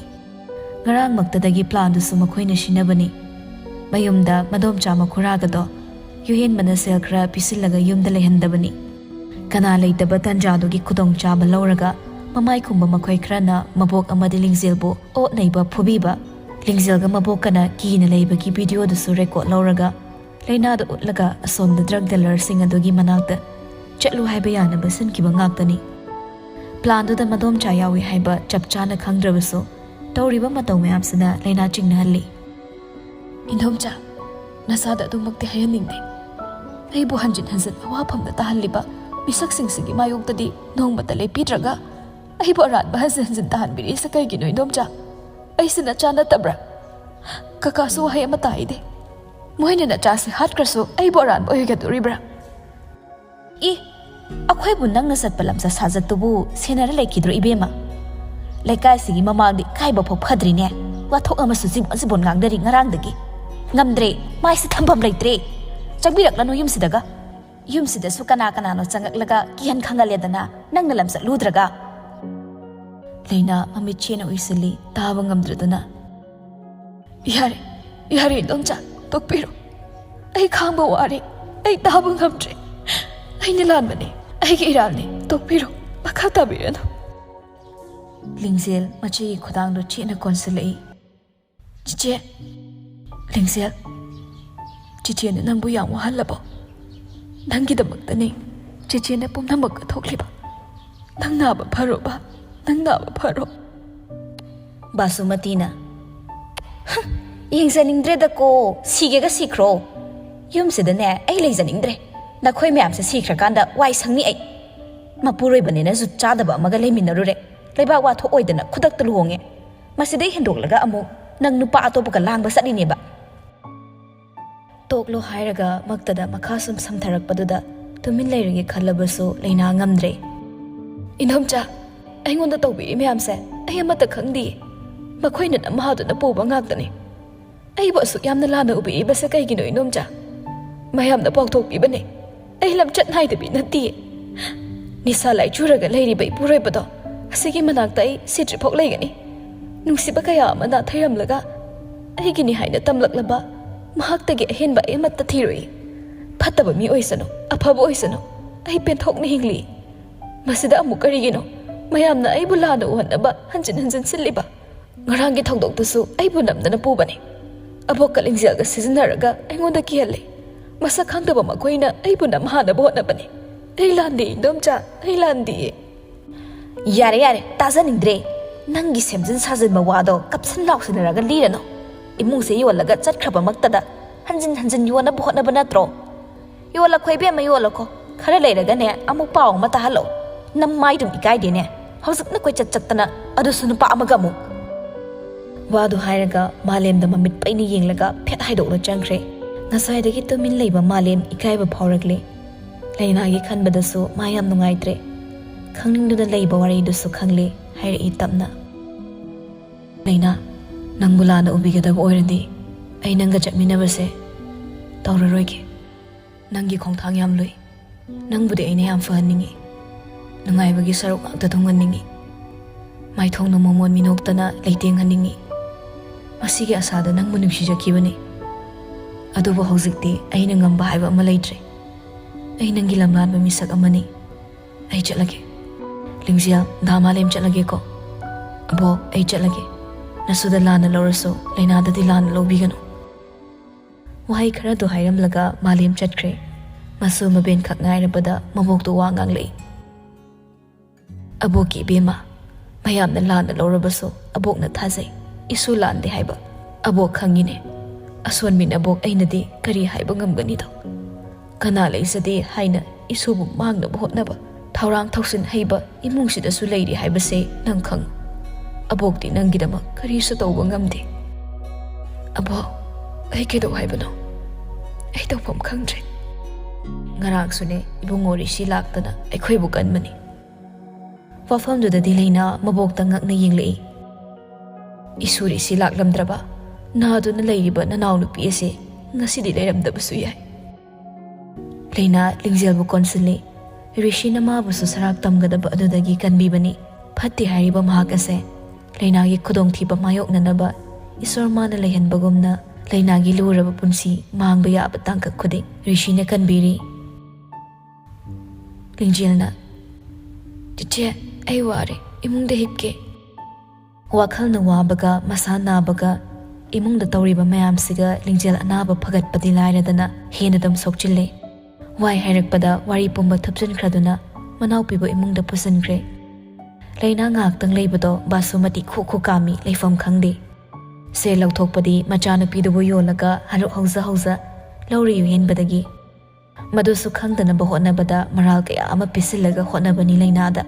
ꯉꯔꯥꯡꯃꯛꯇꯗꯒꯤ ꯄ꯭ꯂꯥꯟꯗꯨꯁꯨ ꯃꯈꯣꯏꯅ ꯁꯤꯟꯅꯕꯅꯤ꯫ ꯃꯌꯨꯝꯗ ꯃꯗꯣꯝꯆꯥ ꯃꯈꯨꯔꯥꯒꯗꯣ ꯌꯨꯍꯦꯟꯕꯅ ꯁꯦꯜ ꯈꯔ ꯄꯤꯁꯤꯜꯂꯒ ꯌꯨꯝꯗ ꯂꯩꯍꯟꯗꯕꯅꯤ꯫ ꯀꯅꯥ ꯂꯩꯇꯕ ꯇꯟꯖꯥꯗꯨꯒꯤ ꯈꯨꯗꯣꯡꯆꯥꯕ ꯂꯧꯔꯒ ꯃꯃꯥꯏ ꯈꯨꯝꯕ ꯃꯈꯣꯏ ꯈꯔꯅ ꯃꯕꯣꯛ ꯑꯃꯗꯤ ꯂꯤꯡꯖꯦꯜꯕꯨ ꯑꯣꯠ ꯅꯩꯕ ꯐꯨꯕꯤꯕ, ꯂꯤꯡꯖꯦꯜꯒ ꯃꯕꯣꯛꯀꯅ ꯀꯤꯅ ꯂꯩꯕꯒꯤ ꯚꯤꯗꯤꯑꯣꯗꯨꯁꯨ ꯔꯦꯀꯣꯔꯗ ꯂꯧꯔꯒ ꯂꯩꯅꯥꯗ ꯎꯠꯂꯒ ꯑꯁꯣꯝꯗ ꯗ꯭ꯔꯒ ꯗꯤꯂꯔꯁꯤꯡ ꯑꯗꯨꯒꯤ ꯃꯅꯥꯛꯇ ꯆꯠꯂꯨ ꯍꯥꯏꯕ ꯌꯥꯅꯕ ꯁꯤꯟꯈꯤꯕ ꯉꯥꯛꯇꯅꯤ꯫ ꯄ꯭ꯂꯥꯟꯗꯨꯗ ꯃꯗꯣꯝꯆꯥ ꯌꯥꯎꯏ ꯍꯥꯏꯕ ꯆꯞ ꯆꯥꯅ ꯈꯪꯗ꯭ꯔꯕꯁꯨ ꯇꯧꯔꯤꯕ ꯃꯇꯧ ꯃꯌꯥꯝꯁꯤꯅ ꯂꯩꯅꯥ ꯆꯤꯡꯅꯍꯜꯂꯤ꯫ "ꯏꯟꯗꯣꯝꯆꯥ, ꯅꯁꯥꯗ ꯑꯗꯨꯃꯛꯇꯤ ꯍꯥꯏꯍꯟꯅꯤꯡꯗꯦ꯫ ꯑꯩꯕꯨ ꯍꯟꯖꯤꯟ ꯍꯟꯖꯤꯟ ꯑꯋꯥꯐꯝꯗ ꯇꯥꯍꯜꯂꯤꯕ ꯃꯤꯁꯛꯁꯤꯡꯁꯤꯒꯤ ꯃꯥꯌꯣꯛꯇꯗꯤ ꯅꯣꯡꯃꯇ ꯂꯦꯞꯄꯤꯗ꯭ꯔꯒ ꯑꯩꯕꯨ ꯑꯔꯥꯟꯕ ꯍꯟꯖꯤꯟ ꯍꯟꯖꯤꯟ ꯇꯥꯍꯟꯕꯤꯔꯤꯁꯦ ꯀꯩꯒꯤꯅꯣ, ꯏꯟꯗꯣꯝꯆꯥ? ꯑꯩꯁꯤ ꯅꯆꯥ ꯅꯠꯇꯕ꯭ꯔꯥ? ꯀꯀꯥꯁꯨ ꯋꯥꯍꯩ ꯑꯃ ꯇꯥꯏꯗꯦ꯫ ꯃꯣꯏꯅ ꯅꯆꯥꯁꯤ ꯍꯥꯠꯈ꯭ꯔꯁꯨ ꯑꯩꯕꯨ ꯑꯔꯥꯟꯕ ꯑꯣꯏꯒꯗꯣꯔꯤꯕ꯭ꯔꯥ?" "ꯏ, ꯑꯩꯈꯣꯏꯕꯨ ꯅꯪꯅ ꯆꯠꯄ ꯂꯝꯆꯠ ꯁꯥꯖꯠꯇꯨꯕꯨ ꯁꯦꯟꯅꯔ ꯂꯩꯈꯤꯗ꯭ꯔꯣ, ꯏꯕꯦꯝꯃ? ꯂꯩꯀꯥꯏꯁꯤꯒꯤ ꯃꯃꯥꯡꯗ ꯏꯀꯥꯏꯕ ꯐꯥꯎ ꯐꯗ꯭ꯔꯤꯅꯦ꯫ ꯋꯥꯊꯣꯛ ꯑꯃꯁꯨ ꯆꯤꯕꯣꯟ ꯆꯤꯕꯣꯟ ꯉꯥꯡꯅꯔꯤ ꯉꯔꯥꯡꯗꯒꯤ꯫ ꯉꯝꯗ꯭ꯔꯦ, ꯃꯥꯏꯁꯦ ꯊꯝꯐꯝ ꯂꯩꯇ꯭ꯔꯦ꯫ ꯆꯪꯕꯤꯔꯛꯂꯅꯨ ꯌꯨꯝꯁꯤꯗꯒ꯫ ꯌꯨꯝꯁꯤꯗꯁꯨ ꯀꯅꯥ ꯀꯅꯥꯅꯣ ꯆꯪꯉꯛꯂꯒ ꯀꯤꯍꯟ ꯈꯪꯍꯜꯂꯦꯗꯅ, ꯅꯪꯅ ꯂꯝꯆꯠꯂꯨꯗ꯭ꯔꯒ꯫" ꯂꯩꯅꯥ ꯃꯃꯤꯠ ꯆꯦꯅ ꯎꯏꯁꯤꯜꯂꯤ, ꯇꯥꯕ ꯉꯝꯗ꯭ꯔꯗꯨꯅ꯫ "ꯌꯥꯔꯦ, ꯌꯥꯔꯦ, ꯏꯟꯗꯣꯝꯆꯥ, ꯇꯣꯛꯄꯤꯔꯣ꯫ ꯑꯩ ꯈꯥꯡꯕ ꯋꯥꯔꯦ꯫ ꯑꯩ ꯇꯥꯕ ꯉꯝꯗ꯭ꯔꯦ꯫ ꯑꯩꯅ ꯂꯥꯟꯕꯅꯤ, ꯑꯩꯒꯤ ꯏꯔꯥꯜꯅꯤ, ꯇꯣꯛꯄꯤꯔꯣ, ꯃꯈꯥ ꯇꯥꯕꯤꯔꯅꯨ꯫ ꯂꯤꯡꯖꯦꯜ ꯃꯆꯦꯒꯤ ꯈꯨꯗꯥꯡꯗꯨ ꯆꯦꯠꯅ ꯀꯣꯟꯁꯤꯜꯂꯛꯏ꯫ "ꯆꯤꯆꯦ, ꯂꯤꯡꯖꯦꯜ, ꯆꯤꯆꯦꯅ ꯅꯪꯕꯨ ꯌꯥꯝ ꯋꯥꯍꯜꯂꯕꯣ? ꯅꯪꯒꯤꯗꯃꯛꯇꯅꯤ ꯆꯤꯆꯦꯅ ꯄꯨꯝꯅꯃꯛ ꯀꯠꯊꯣꯛꯂꯤꯕ꯫ ꯅꯪ ꯅꯥꯕ ꯐꯔꯣꯕ, ꯅꯪ ꯅꯥꯕ ꯐꯔꯣ꯫" ꯕꯥꯁꯨꯃꯇꯤꯅ, "ꯍ, ꯌꯦꯡꯖꯅꯤꯡꯗ꯭ꯔꯦꯗꯀꯣ, ꯁꯤꯒꯦꯒ ꯁꯤꯈ꯭ꯔꯣ꯫ ꯌꯨꯝꯁꯤꯗꯅꯦ ꯑꯩ ꯂꯩꯖꯅꯤꯡꯗ꯭ꯔꯦ꯫ ꯅꯈꯣꯏ ꯃꯌꯥꯝꯁꯦ ꯁꯤꯈ꯭ꯔꯀꯥꯟꯗ ꯋꯥꯏ ꯁꯪꯅꯤ ꯑꯩ꯫ ꯃꯄꯨꯔꯣꯏꯕꯅꯦꯅ ꯖꯨꯠ ꯆꯥꯗꯕ ꯑꯃꯒ ꯂꯩꯃꯤꯟꯅꯔꯨꯔꯦ꯫ ꯂꯩꯕꯥꯛ ꯋꯥꯊꯣꯛ ꯑꯣꯏꯗꯅ ꯈꯨꯗꯛꯇ ꯂꯨꯍꯣꯡꯉꯦ꯫ ꯃꯁꯤꯗꯩ ꯍꯦꯟꯗꯣꯛꯂꯒ ꯑꯃꯨꯛ ꯅꯪ ꯅꯨꯄꯥ ꯑꯇꯣꯞꯄꯒ ꯂꯥꯡꯕ ꯆꯠꯂꯤꯅꯦꯕ꯫" ꯇꯣꯛꯂꯣ ꯍꯥꯏꯔꯒ ꯃꯛꯇꯗ ꯃꯈꯥ ꯁꯨꯝ ꯁꯝꯊꯔꯛꯄꯗꯨꯗ ꯇꯨꯃꯤꯟ ꯂꯩꯔꯒꯦ ꯈꯜꯂꯕꯁꯨ ꯂꯩꯅꯥ ꯉꯝꯗ꯭ꯔꯦ꯫ "ꯏꯟꯗꯣꯝꯆꯥ, ꯑꯩꯉꯣꯟꯗ ꯇꯧꯕꯤꯔꯤ ꯃꯌꯥꯝꯁꯦ ꯑꯩ ꯑꯃꯠꯇ ꯈꯪꯗꯤꯌꯦ꯫ ꯃꯈꯣꯏꯅ ꯅꯝꯍꯥꯗꯨꯅ ꯄꯨꯕ ꯉꯥꯛꯇꯅꯤ꯫ ꯑꯩꯕꯨ ꯑꯁꯨꯛ ꯌꯥꯝꯅ ꯂꯥꯟꯅ ꯎꯕꯤꯔꯤꯕꯁꯦ ꯀꯩꯒꯤꯅꯣ ꯏꯟꯗꯣꯝꯆꯥ? ꯃꯌꯥꯝꯅ ꯄꯥꯎꯊꯣꯛꯄꯤꯕꯅꯦ꯫ ꯑꯩ ꯂꯝꯆꯠ ꯅꯥꯏꯗꯕꯤ ꯅꯠꯇꯤꯌꯦ꯫ ꯅꯤꯁꯥ ꯂꯥꯏꯆꯨꯔꯒ ꯂꯩꯔꯤꯕ ꯏꯄꯨꯔꯣꯏꯕꯗꯣ ꯑꯁꯤꯒꯤ ꯃꯅꯥꯛꯇ ꯑꯩ ꯁꯤꯗ꯭ꯔꯤꯐꯥꯎ ꯂꯩꯒꯅꯤ꯫ ꯅꯨꯡꯁꯤꯕ ꯀꯌꯥ ꯑꯃ ꯅꯥꯊꯩꯔꯝꯂꯒ ꯑꯩꯒꯤꯅꯤ ꯍꯥꯏꯅ ꯇꯝꯂꯛꯂꯕ ꯃꯍꯥꯛꯇꯒꯤ ꯑꯍꯦꯟꯕ ꯑꯩ ꯑꯃꯠꯇ ꯊꯤꯔꯣꯏ꯫ ꯐꯠꯇꯕ ꯃꯤ ꯑꯣꯏꯁꯅꯨ, ꯑꯐꯕ ꯑꯣꯏꯁꯅꯨ, ꯑꯩ ꯄꯦꯟꯊꯣꯛꯅ ꯍꯤꯡꯂꯤ꯫ ꯃꯁꯤꯗ ꯑꯃꯨꯛ ꯀꯔꯤꯒꯤꯅꯣ ꯃꯌꯥꯝꯅ ꯑꯩꯕꯨ ꯂꯥꯟꯅ ꯎꯍꯟꯅꯕ ꯍꯟꯖꯤꯟ ꯍꯟꯖꯤꯟ ꯁꯤꯜꯂꯤꯕ? ꯉꯔꯥꯡꯒꯤ ꯊꯧꯗꯣꯛꯇꯨꯁꯨ ꯑꯩꯕꯨ ꯅꯝꯗꯅ ꯄꯨꯕꯅꯤ꯫ ꯑꯕꯣꯛꯀ ꯂꯤꯡꯖꯦꯜꯒ ꯁꯤꯖꯤꯟꯅꯔꯒ ꯑꯩꯉꯣꯟꯗ ꯀꯤꯍꯜꯂꯤ꯫ ꯃꯁꯛ ꯈꯪꯗꯕ ꯃꯈꯣꯏꯅ ꯑꯩꯕꯨ ꯅꯝꯍꯥꯅꯕ ꯍꯣꯠꯅꯕꯅꯤ꯫ ꯑꯩ ꯂꯥꯟꯗꯦ ꯏꯟꯗꯣꯝꯆꯥ, ꯑꯩ ꯂꯥꯟꯗꯤꯌꯦ꯫" "ꯌꯥꯔꯦ, ꯌꯥꯔꯦ, ꯇꯥꯖꯅꯤꯡꯗ꯭ꯔꯦ꯫ ꯅꯪꯒꯤ ꯁꯦꯝꯖꯤꯟ ꯁꯥꯖꯤꯟꯕ ꯋꯥꯗꯣ ꯀꯞꯁꯟ ꯂꯥꯎꯁꯟꯅꯔꯒ ꯂꯤꯔꯅꯨ꯫ ꯏꯃꯨꯡꯁꯦ ꯌꯣꯜꯂꯒ ꯆꯠꯈ꯭ꯔꯕꯃꯛꯇꯗ ꯍꯟꯖꯤꯟ ꯍꯟꯖꯤꯟ ꯌꯣꯟꯅꯕ ꯍꯣꯠꯅꯕ ꯅꯠꯇ꯭ꯔꯣ? ꯌꯣꯜꯂꯛꯈꯣ ꯏꯕꯦꯝꯃ, ꯌꯣꯜꯂꯛꯈꯣ꯫ ꯈꯔ ꯂꯩꯔꯒꯅꯦ ꯑꯃꯨꯛ ꯄꯥꯎ ꯑꯃ ꯇꯥꯍꯜꯂꯣ꯫ ꯅꯃꯥꯏꯗꯨꯝ ꯏꯀꯥꯏꯗꯦꯅꯦ꯫ ꯍꯧꯖꯤꯛꯅ ꯀꯣꯏꯆꯠ ꯆꯠꯇꯅ, ꯑꯗꯨꯁꯨ ꯅꯨꯄꯥ ꯑꯃꯒ ꯑꯃꯨꯛ꯫" ꯋꯥꯗꯨ ꯍꯥꯏꯔꯒ ꯃꯥꯂꯦꯝꯗ ꯃꯃꯤꯠ ꯄꯩꯅ ꯌꯦꯡꯂꯒ ꯐꯦꯠ ꯍꯥꯏꯗꯣꯛꯂ ꯆꯪꯈ꯭ꯔꯦ꯫ ꯉꯁꯥꯏꯗꯒꯤ ꯇꯨꯃꯤꯟ ꯂꯩꯕ ꯃꯥꯂꯦꯝ ꯏꯀꯥꯏꯕ ꯐꯥꯎꯔꯛꯂꯦ꯫ ꯂꯩꯅꯥꯒꯤ ꯈꯟꯕꯗꯁꯨ ꯃꯥ ꯌꯥꯝ ꯅꯨꯡꯉꯥꯏꯇ꯭ꯔꯦ꯫ ꯈꯪꯅꯤꯡꯗꯨꯅ ꯂꯩꯕ ꯋꯥꯔꯤꯗꯨꯁꯨ ꯈꯪꯂꯦ, ꯍꯥꯏꯔꯛꯏ ꯇꯞꯅ꯫ "ꯂꯩꯅꯥ, ꯅꯪꯕꯨ ꯂꯥꯟꯅ ꯎꯕꯤꯒꯗꯕ ꯑꯣꯏꯔꯗꯤ ꯑꯩ ꯅꯪꯒ ꯆꯠꯃꯤꯟꯅꯕꯁꯦ ꯇꯧꯔꯔꯣꯏꯒꯦ꯫ ꯅꯪꯒꯤ ꯈꯣꯡꯊꯥꯡ ꯌꯥꯝ ꯂꯨꯏ꯫ ꯅꯪꯕꯨꯗꯤ ꯑꯩꯅ ꯌꯥꯝ ꯐꯍꯟꯅꯤꯡꯉꯤ꯫ ꯅꯨꯡꯉꯥꯏꯕꯒꯤ ꯁꯔꯨꯛ ꯉꯥꯛꯇ ꯊꯨꯡꯍꯟꯅꯤꯡꯉꯤ꯫ ꯃꯥꯏꯊꯣꯡꯗꯨ ꯃꯃꯣꯟ ꯃꯤꯅꯣꯛꯇꯅ ꯂꯩꯇꯦꯡꯍꯟꯅꯤꯡꯉꯤ꯫ ꯃꯁꯤꯒꯤ ꯑꯁꯥꯗ ꯅꯪꯕꯨ ꯅꯨꯡꯁꯤꯖꯈꯤꯕꯅꯤ꯫ ꯑꯗꯨꯕꯨ ꯍꯧꯖꯤꯛꯇꯤ ꯑꯩꯅ ꯉꯝꯕ ꯍꯥꯏꯕ ꯑꯃ ꯂꯩꯇ꯭ꯔꯦ꯫ ꯑꯩ ꯅꯪꯒꯤ ꯂꯝꯂꯥꯟꯕ ꯃꯤꯁꯛ ꯑꯃꯅꯤ꯫ ꯑꯩ ꯆꯠꯂꯒꯦ꯫ ꯂꯤꯡꯖꯦꯜ, ꯗꯥ ꯃꯥꯂꯦꯝ ꯆꯠꯂꯒꯦꯀꯣ꯫ ꯑꯕꯣꯛ, ꯑꯩ ꯆꯠꯂꯒꯦ꯫ ꯅꯁꯨꯗ ꯂꯥꯟꯅ ꯂꯧꯔꯁꯨ ꯂꯩꯅꯥꯗꯗꯤ ꯂꯥꯟꯅ ꯂꯧꯕꯤꯒꯅꯨ꯫ ꯋꯥꯍꯩ ꯈꯔꯗꯨ ꯍꯥꯏꯔꯝꯂꯒ ꯃꯥꯂꯦꯝ ꯆꯠꯈ꯭ꯔꯦ꯫ ꯃꯁꯨ ꯃꯕꯦꯟꯈꯛ ꯉꯥꯏꯔꯕꯗ ꯃꯕꯣꯛꯇꯨ ꯋꯥ ꯉꯥꯡꯂꯛꯏ꯫ "ꯑꯕꯣꯛꯀꯤ ꯏꯕꯦꯝꯃ, ꯃꯌꯥꯝꯅ ꯂꯥꯟꯅ ꯂꯧꯔꯕꯁꯨ ꯑꯕꯣꯛꯅ ꯊꯥꯖꯩ꯫ ꯏꯁꯨ ꯂꯥꯟꯗꯦ ꯍꯥꯏꯕ ꯑꯕꯣꯛ ꯈꯪꯉꯤꯅꯦ꯫ ꯑꯁꯣꯟꯕꯤ ꯅꯕꯣꯛ ꯑꯩꯅꯗꯤ ꯀꯔꯤ ꯍꯥꯏꯕ ꯉꯝꯒꯅꯤꯗꯣ? ꯀꯅꯥ ꯂꯩꯖꯗꯦ ꯍꯥꯏꯅ ꯏꯁꯨꯕꯨ ꯃꯥꯡꯅꯕ ꯍꯣꯠꯅꯕ, ꯊꯧꯔꯥꯡ ꯊꯧꯁꯤꯟ ꯍꯩꯕ ꯏꯃꯨꯡꯁꯤꯗꯁꯨ ꯂꯩꯔꯤ ꯍꯥꯏꯕꯁꯦ ꯅꯪ ꯈꯪꯉꯨ꯫ ꯑꯕꯣꯛꯇꯤ ꯅꯪꯒꯤꯗꯃꯛ ꯀꯔꯤꯁꯨ ꯇꯧꯕ ꯉꯝꯗꯦ꯫" "ꯑꯕꯣꯛ, ꯑꯩ ꯀꯩꯗꯧ ꯍꯥꯏꯕꯅꯣ? ꯑꯩ ꯇꯧꯐꯝ ꯈꯪꯗ꯭ꯔꯦ꯫ ꯉꯔꯥꯡꯁꯨꯅꯦ, ꯏꯕꯨꯡꯉꯣ ꯔꯤꯁꯤ ꯂꯥꯛꯇꯅ ꯑꯩꯈꯣꯏꯕꯨ ꯀꯟꯕꯅꯤ꯫" ꯋꯥꯐꯝꯗꯨꯗꯗꯤ ꯂꯩꯅꯥ ꯃꯕꯣꯛꯇ ꯉꯛꯅ ꯌꯦꯡꯂꯛꯏ꯫ "ꯏꯁꯨ ꯔꯤꯁꯤ ꯂꯥꯛꯂꯝꯗ꯭ꯔꯕ ꯅꯥꯗꯨꯅ ꯂꯩꯔꯤꯕ ꯅꯅꯥꯎꯅꯨꯄꯤ ꯑꯁꯦ ꯉꯁꯤꯗꯤ ꯂꯩꯔꯝꯗꯕꯁꯨ ꯌꯥꯏ꯫" ꯂꯩꯅꯥ ꯂꯤꯡꯖꯦꯜꯕꯨ ꯀꯣꯟꯁꯤꯜꯂꯤ꯫ ꯔꯤꯁꯤꯅ ꯃꯥꯕꯨꯁꯨ ꯁꯔꯥꯛ ꯇꯝꯒꯗꯕ ꯑꯗꯨꯗꯒꯤ ꯀꯟꯕꯤꯕꯅꯤ꯫ ꯐꯠꯇꯦ ꯍꯥꯏꯔꯤꯕ ꯃꯍꯥꯛ ꯑꯁꯦ ꯂꯩꯅꯥꯒꯤ ꯈꯨꯗꯣꯡꯊꯤꯕ ꯃꯥꯌꯣꯛꯅꯅꯕ ꯏꯁꯣꯔ ꯃꯥꯅ ꯂꯩꯍꯟꯕꯒꯨꯝꯅ ꯂꯩꯅꯥꯒꯤ ꯂꯨꯔꯕ ꯄꯨꯟꯁꯤ ꯃꯥꯡꯕ ꯌꯥꯕ ꯇꯥꯡꯀꯛ ꯈꯨꯗꯤꯡ ꯔꯤꯁꯤꯅ ꯀꯟꯕꯤꯔꯤ꯫ ꯂꯤꯡꯖꯦꯜꯅ, "ꯆꯤꯆꯦ, ꯑꯩ ꯋꯥꯔꯦ, ꯏꯃꯨꯡꯗ ꯍꯤꯞꯀꯦ꯫" ꯋꯥꯈꯜꯅ ꯋꯥꯕꯒ ꯃꯁꯥ ꯅꯥꯕꯒ ꯏꯃꯨꯡꯗ ꯇꯧꯔꯤꯕ ꯃꯌꯥꯝꯁꯤꯒ ꯂꯤꯡꯖꯦꯜ ꯑꯅꯥꯕ ꯐꯒꯠꯄꯗꯤ ꯂꯥꯏꯔꯗꯅ ꯍꯦꯟꯅ ꯑꯗꯨꯝ ꯁꯣꯛꯆꯤꯜꯂꯦ꯫ ꯋꯥꯏ ꯍꯥꯏꯔꯛꯄꯗ ꯋꯥꯔꯤ ꯄꯨꯝꯕ ꯊꯨꯞꯆꯤꯟꯈ꯭ꯔꯗꯨꯅ ꯃꯅꯥꯎꯄꯤꯕꯨ ꯏꯃꯨꯡꯗ ꯄꯨꯁꯤꯟꯈ꯭ꯔꯦ꯫ ꯂꯩꯅꯥ ꯉꯥꯏꯍꯥꯛꯇꯪ ꯂꯩꯕꯗꯣ ꯕꯥꯁꯨꯃꯇꯤ ꯈꯨ ꯈꯨ ꯀꯥꯝꯃꯤ, ꯂꯩꯐꯝ ꯈꯪꯗꯦ꯫ ꯁꯦꯜ ꯂꯧꯊꯣꯛꯄꯗꯤ ꯃꯆꯥꯅꯨꯄꯤꯗꯨꯕꯨ ꯌꯣꯜꯂꯒ ꯍꯔꯨꯛ ꯍꯧꯖ ꯍꯧꯖ ꯂꯧꯔꯤꯌꯨ ꯍꯦꯟꯕꯗꯒꯤ ꯃꯗꯨꯁꯨ ꯈꯪꯗꯅꯕ ꯍꯣꯠꯅꯕꯗ ꯃꯔꯥꯜ ꯀꯌꯥ ꯑꯃ ꯄꯤꯁꯤꯜꯂꯒ ꯍꯣꯠꯅꯕꯅꯤ ꯂꯩꯅꯥꯗ꯫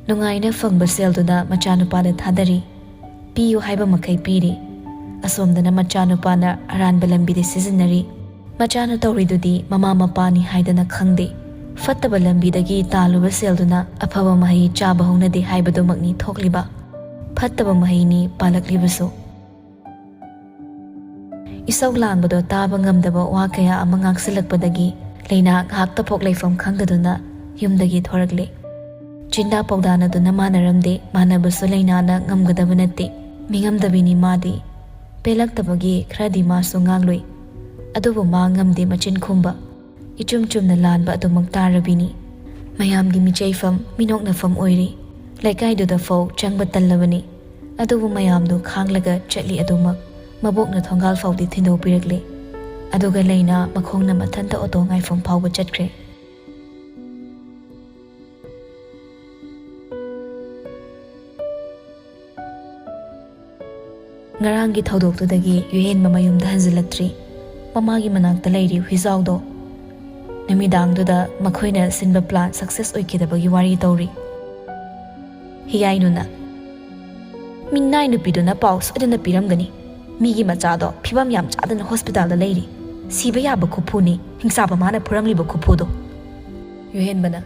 ꯅꯨꯡꯉꯥꯏꯅ ꯐꯪꯕ ꯁꯦꯜꯗꯨꯅ ꯃꯆꯥꯅꯨꯄꯥꯗ ꯊꯥꯗꯔꯤ꯫ ꯄꯤꯌꯨ ꯍꯥꯏꯕ ꯃꯈꯩ ꯄꯤꯔꯤ꯫ ꯑꯁꯣꯝꯗꯅ ꯃꯆꯥꯅꯨꯄꯥꯅ ꯑꯔꯥꯟꯕ ꯂꯝꯕꯤꯗ ꯁꯤꯖꯤꯟꯅꯔꯤ꯫ ꯃꯆꯥꯅ ꯇꯧꯔꯤꯗꯨꯗꯤ ꯃꯃꯥ ꯃꯄꯥꯅꯤ ꯍꯥꯏꯗꯅ ꯈꯪꯗꯦ꯫ ꯐꯠꯇꯕ ꯂꯝꯕꯤꯗꯒꯤ ꯇꯥꯜꯂꯨꯕ ꯁꯦꯜꯗꯨꯅ ꯑꯐꯕ ꯃꯍꯩ ꯆꯥꯕ ꯍꯧꯅꯗꯦ ꯍꯥꯏꯕꯗꯨꯃꯛꯅꯤ ꯊꯣꯛꯂꯤꯕ꯫ ꯐꯠꯇꯕ ꯃꯍꯩꯅꯤ ꯄꯥꯜꯂꯛꯂꯤꯕꯁꯨ꯫ ꯏꯁꯧ ꯂꯥꯡꯕꯗꯣ ꯇꯥꯕ ꯉꯝꯗꯕ ꯋꯥ ꯀꯌꯥ ꯑꯃ ꯉꯥꯡꯁꯤꯜꯂꯛꯄꯗꯒꯤ ꯂꯩꯅꯥ ꯉꯥꯏꯍꯥꯛꯇ ꯄꯣꯛ ꯂꯩꯐꯝ ꯈꯪꯗꯗꯨꯅ ꯌꯨꯝꯗꯒꯤ ꯊꯣꯔꯛꯂꯦ꯫ ꯆꯤꯟꯗꯥ ꯄꯥꯎꯗꯥꯅꯗꯨꯅ ꯃꯥꯟꯅꯔꯝꯗꯦ, ꯃꯥꯟꯅꯕꯁꯨ ꯂꯩꯅꯥꯅ ꯉꯝꯒꯗꯕ ꯅꯠꯇꯦ꯫ ꯃꯤꯉꯝꯗꯕꯤꯅꯤ ꯃꯥꯗꯤ꯫ ꯄꯦꯜꯂꯛꯇꯕꯒꯤ ꯈꯔꯗꯤ ꯃꯥꯁꯨ ꯉꯥꯡꯂꯨꯏ꯫ ꯑꯗꯨꯕꯨ ꯃꯥ ꯉꯝꯗꯦ ꯃꯆꯤꯟ ꯈꯨꯝꯕ꯫ ꯏꯆꯨꯝ ꯆꯨꯝꯅ ꯂꯥꯟꯕ ꯑꯗꯨꯃꯛ ꯇꯥꯔꯕꯤꯅꯤ꯫ ꯃꯌꯥꯝꯒꯤ ꯃꯤꯆꯩꯐꯝ, ꯃꯤꯅꯣꯛꯅꯐꯝ ꯑꯣꯏꯔꯤ꯫ ꯂꯩꯀꯥꯏꯗꯨꯗ ꯐꯥꯎ ꯆꯪꯕ ꯇꯜꯂꯕꯅꯤ꯫ ꯑꯗꯨꯕꯨ ꯃꯌꯥꯝꯗꯨ ꯈꯥꯡꯂꯒ ꯆꯠꯂꯤ ꯑꯗꯨꯃꯛ꯫ ꯃꯕꯣꯛꯅ ꯊꯣꯡꯒꯥꯜ ꯐꯥꯎꯗꯤ ꯊꯤꯟꯗꯣꯛꯄꯤꯔꯛꯂꯦ꯫ ꯑꯗꯨꯒ ꯂꯩꯅꯥ ꯃꯈꯣꯡꯅ ꯃꯊꯟꯇ ꯑꯣꯇꯣ ꯉꯥꯏꯐꯝ ꯐꯥꯎꯕ ꯆꯠꯈ꯭ꯔꯦ꯫ ꯉꯔꯥꯡꯒꯤ ꯊꯧꯗꯣꯛꯇꯨꯗꯒꯤ ꯌꯨꯍꯦꯟꯕ ꯃꯌꯨꯝꯗ ꯍꯟꯖꯤꯜꯂꯛꯇ꯭ꯔꯤ꯫ ꯃꯃꯥꯒꯤ ꯃꯅꯥꯛꯇ ꯂꯩꯔꯤ ꯍꯨꯏꯖꯥꯎꯗꯣ꯫ ꯅꯨꯃꯤꯗꯥꯡꯗꯨꯗ ꯃꯈꯣꯏꯅ ꯁꯤꯟꯕ ꯄ꯭ꯂꯥꯟ ꯁꯛꯁꯦꯁ ꯑꯣꯏꯈꯤꯗꯕꯒꯤ ꯋꯥꯔꯤ ꯇꯧꯔꯤ꯫ ꯍꯤꯌꯥꯏꯅꯨꯅ, "ꯃꯤꯅꯥꯏ ꯅꯨꯄꯤꯗꯨꯅ ꯄꯥꯎ ꯁꯣꯏꯗꯅ ꯄꯤꯔꯝꯒꯅꯤ꯫ ꯃꯤꯒꯤ ꯃꯆꯥꯗꯣ ꯐꯤꯕꯝ ꯌꯥꯝ ꯆꯥꯗꯅ ꯍꯣꯁꯄꯤꯇꯥꯜꯗ ꯂꯩꯔꯤ꯫ ꯁꯤꯕ ꯌꯥꯕ ꯈꯨꯐꯨꯅꯤ, ꯍꯤꯡꯆꯥꯕ ꯃꯥꯅ ꯐꯨꯔꯝꯂꯤꯕ ꯈꯨꯐꯨꯗꯣ꯫" ꯌꯨꯍꯦꯟꯕꯅ,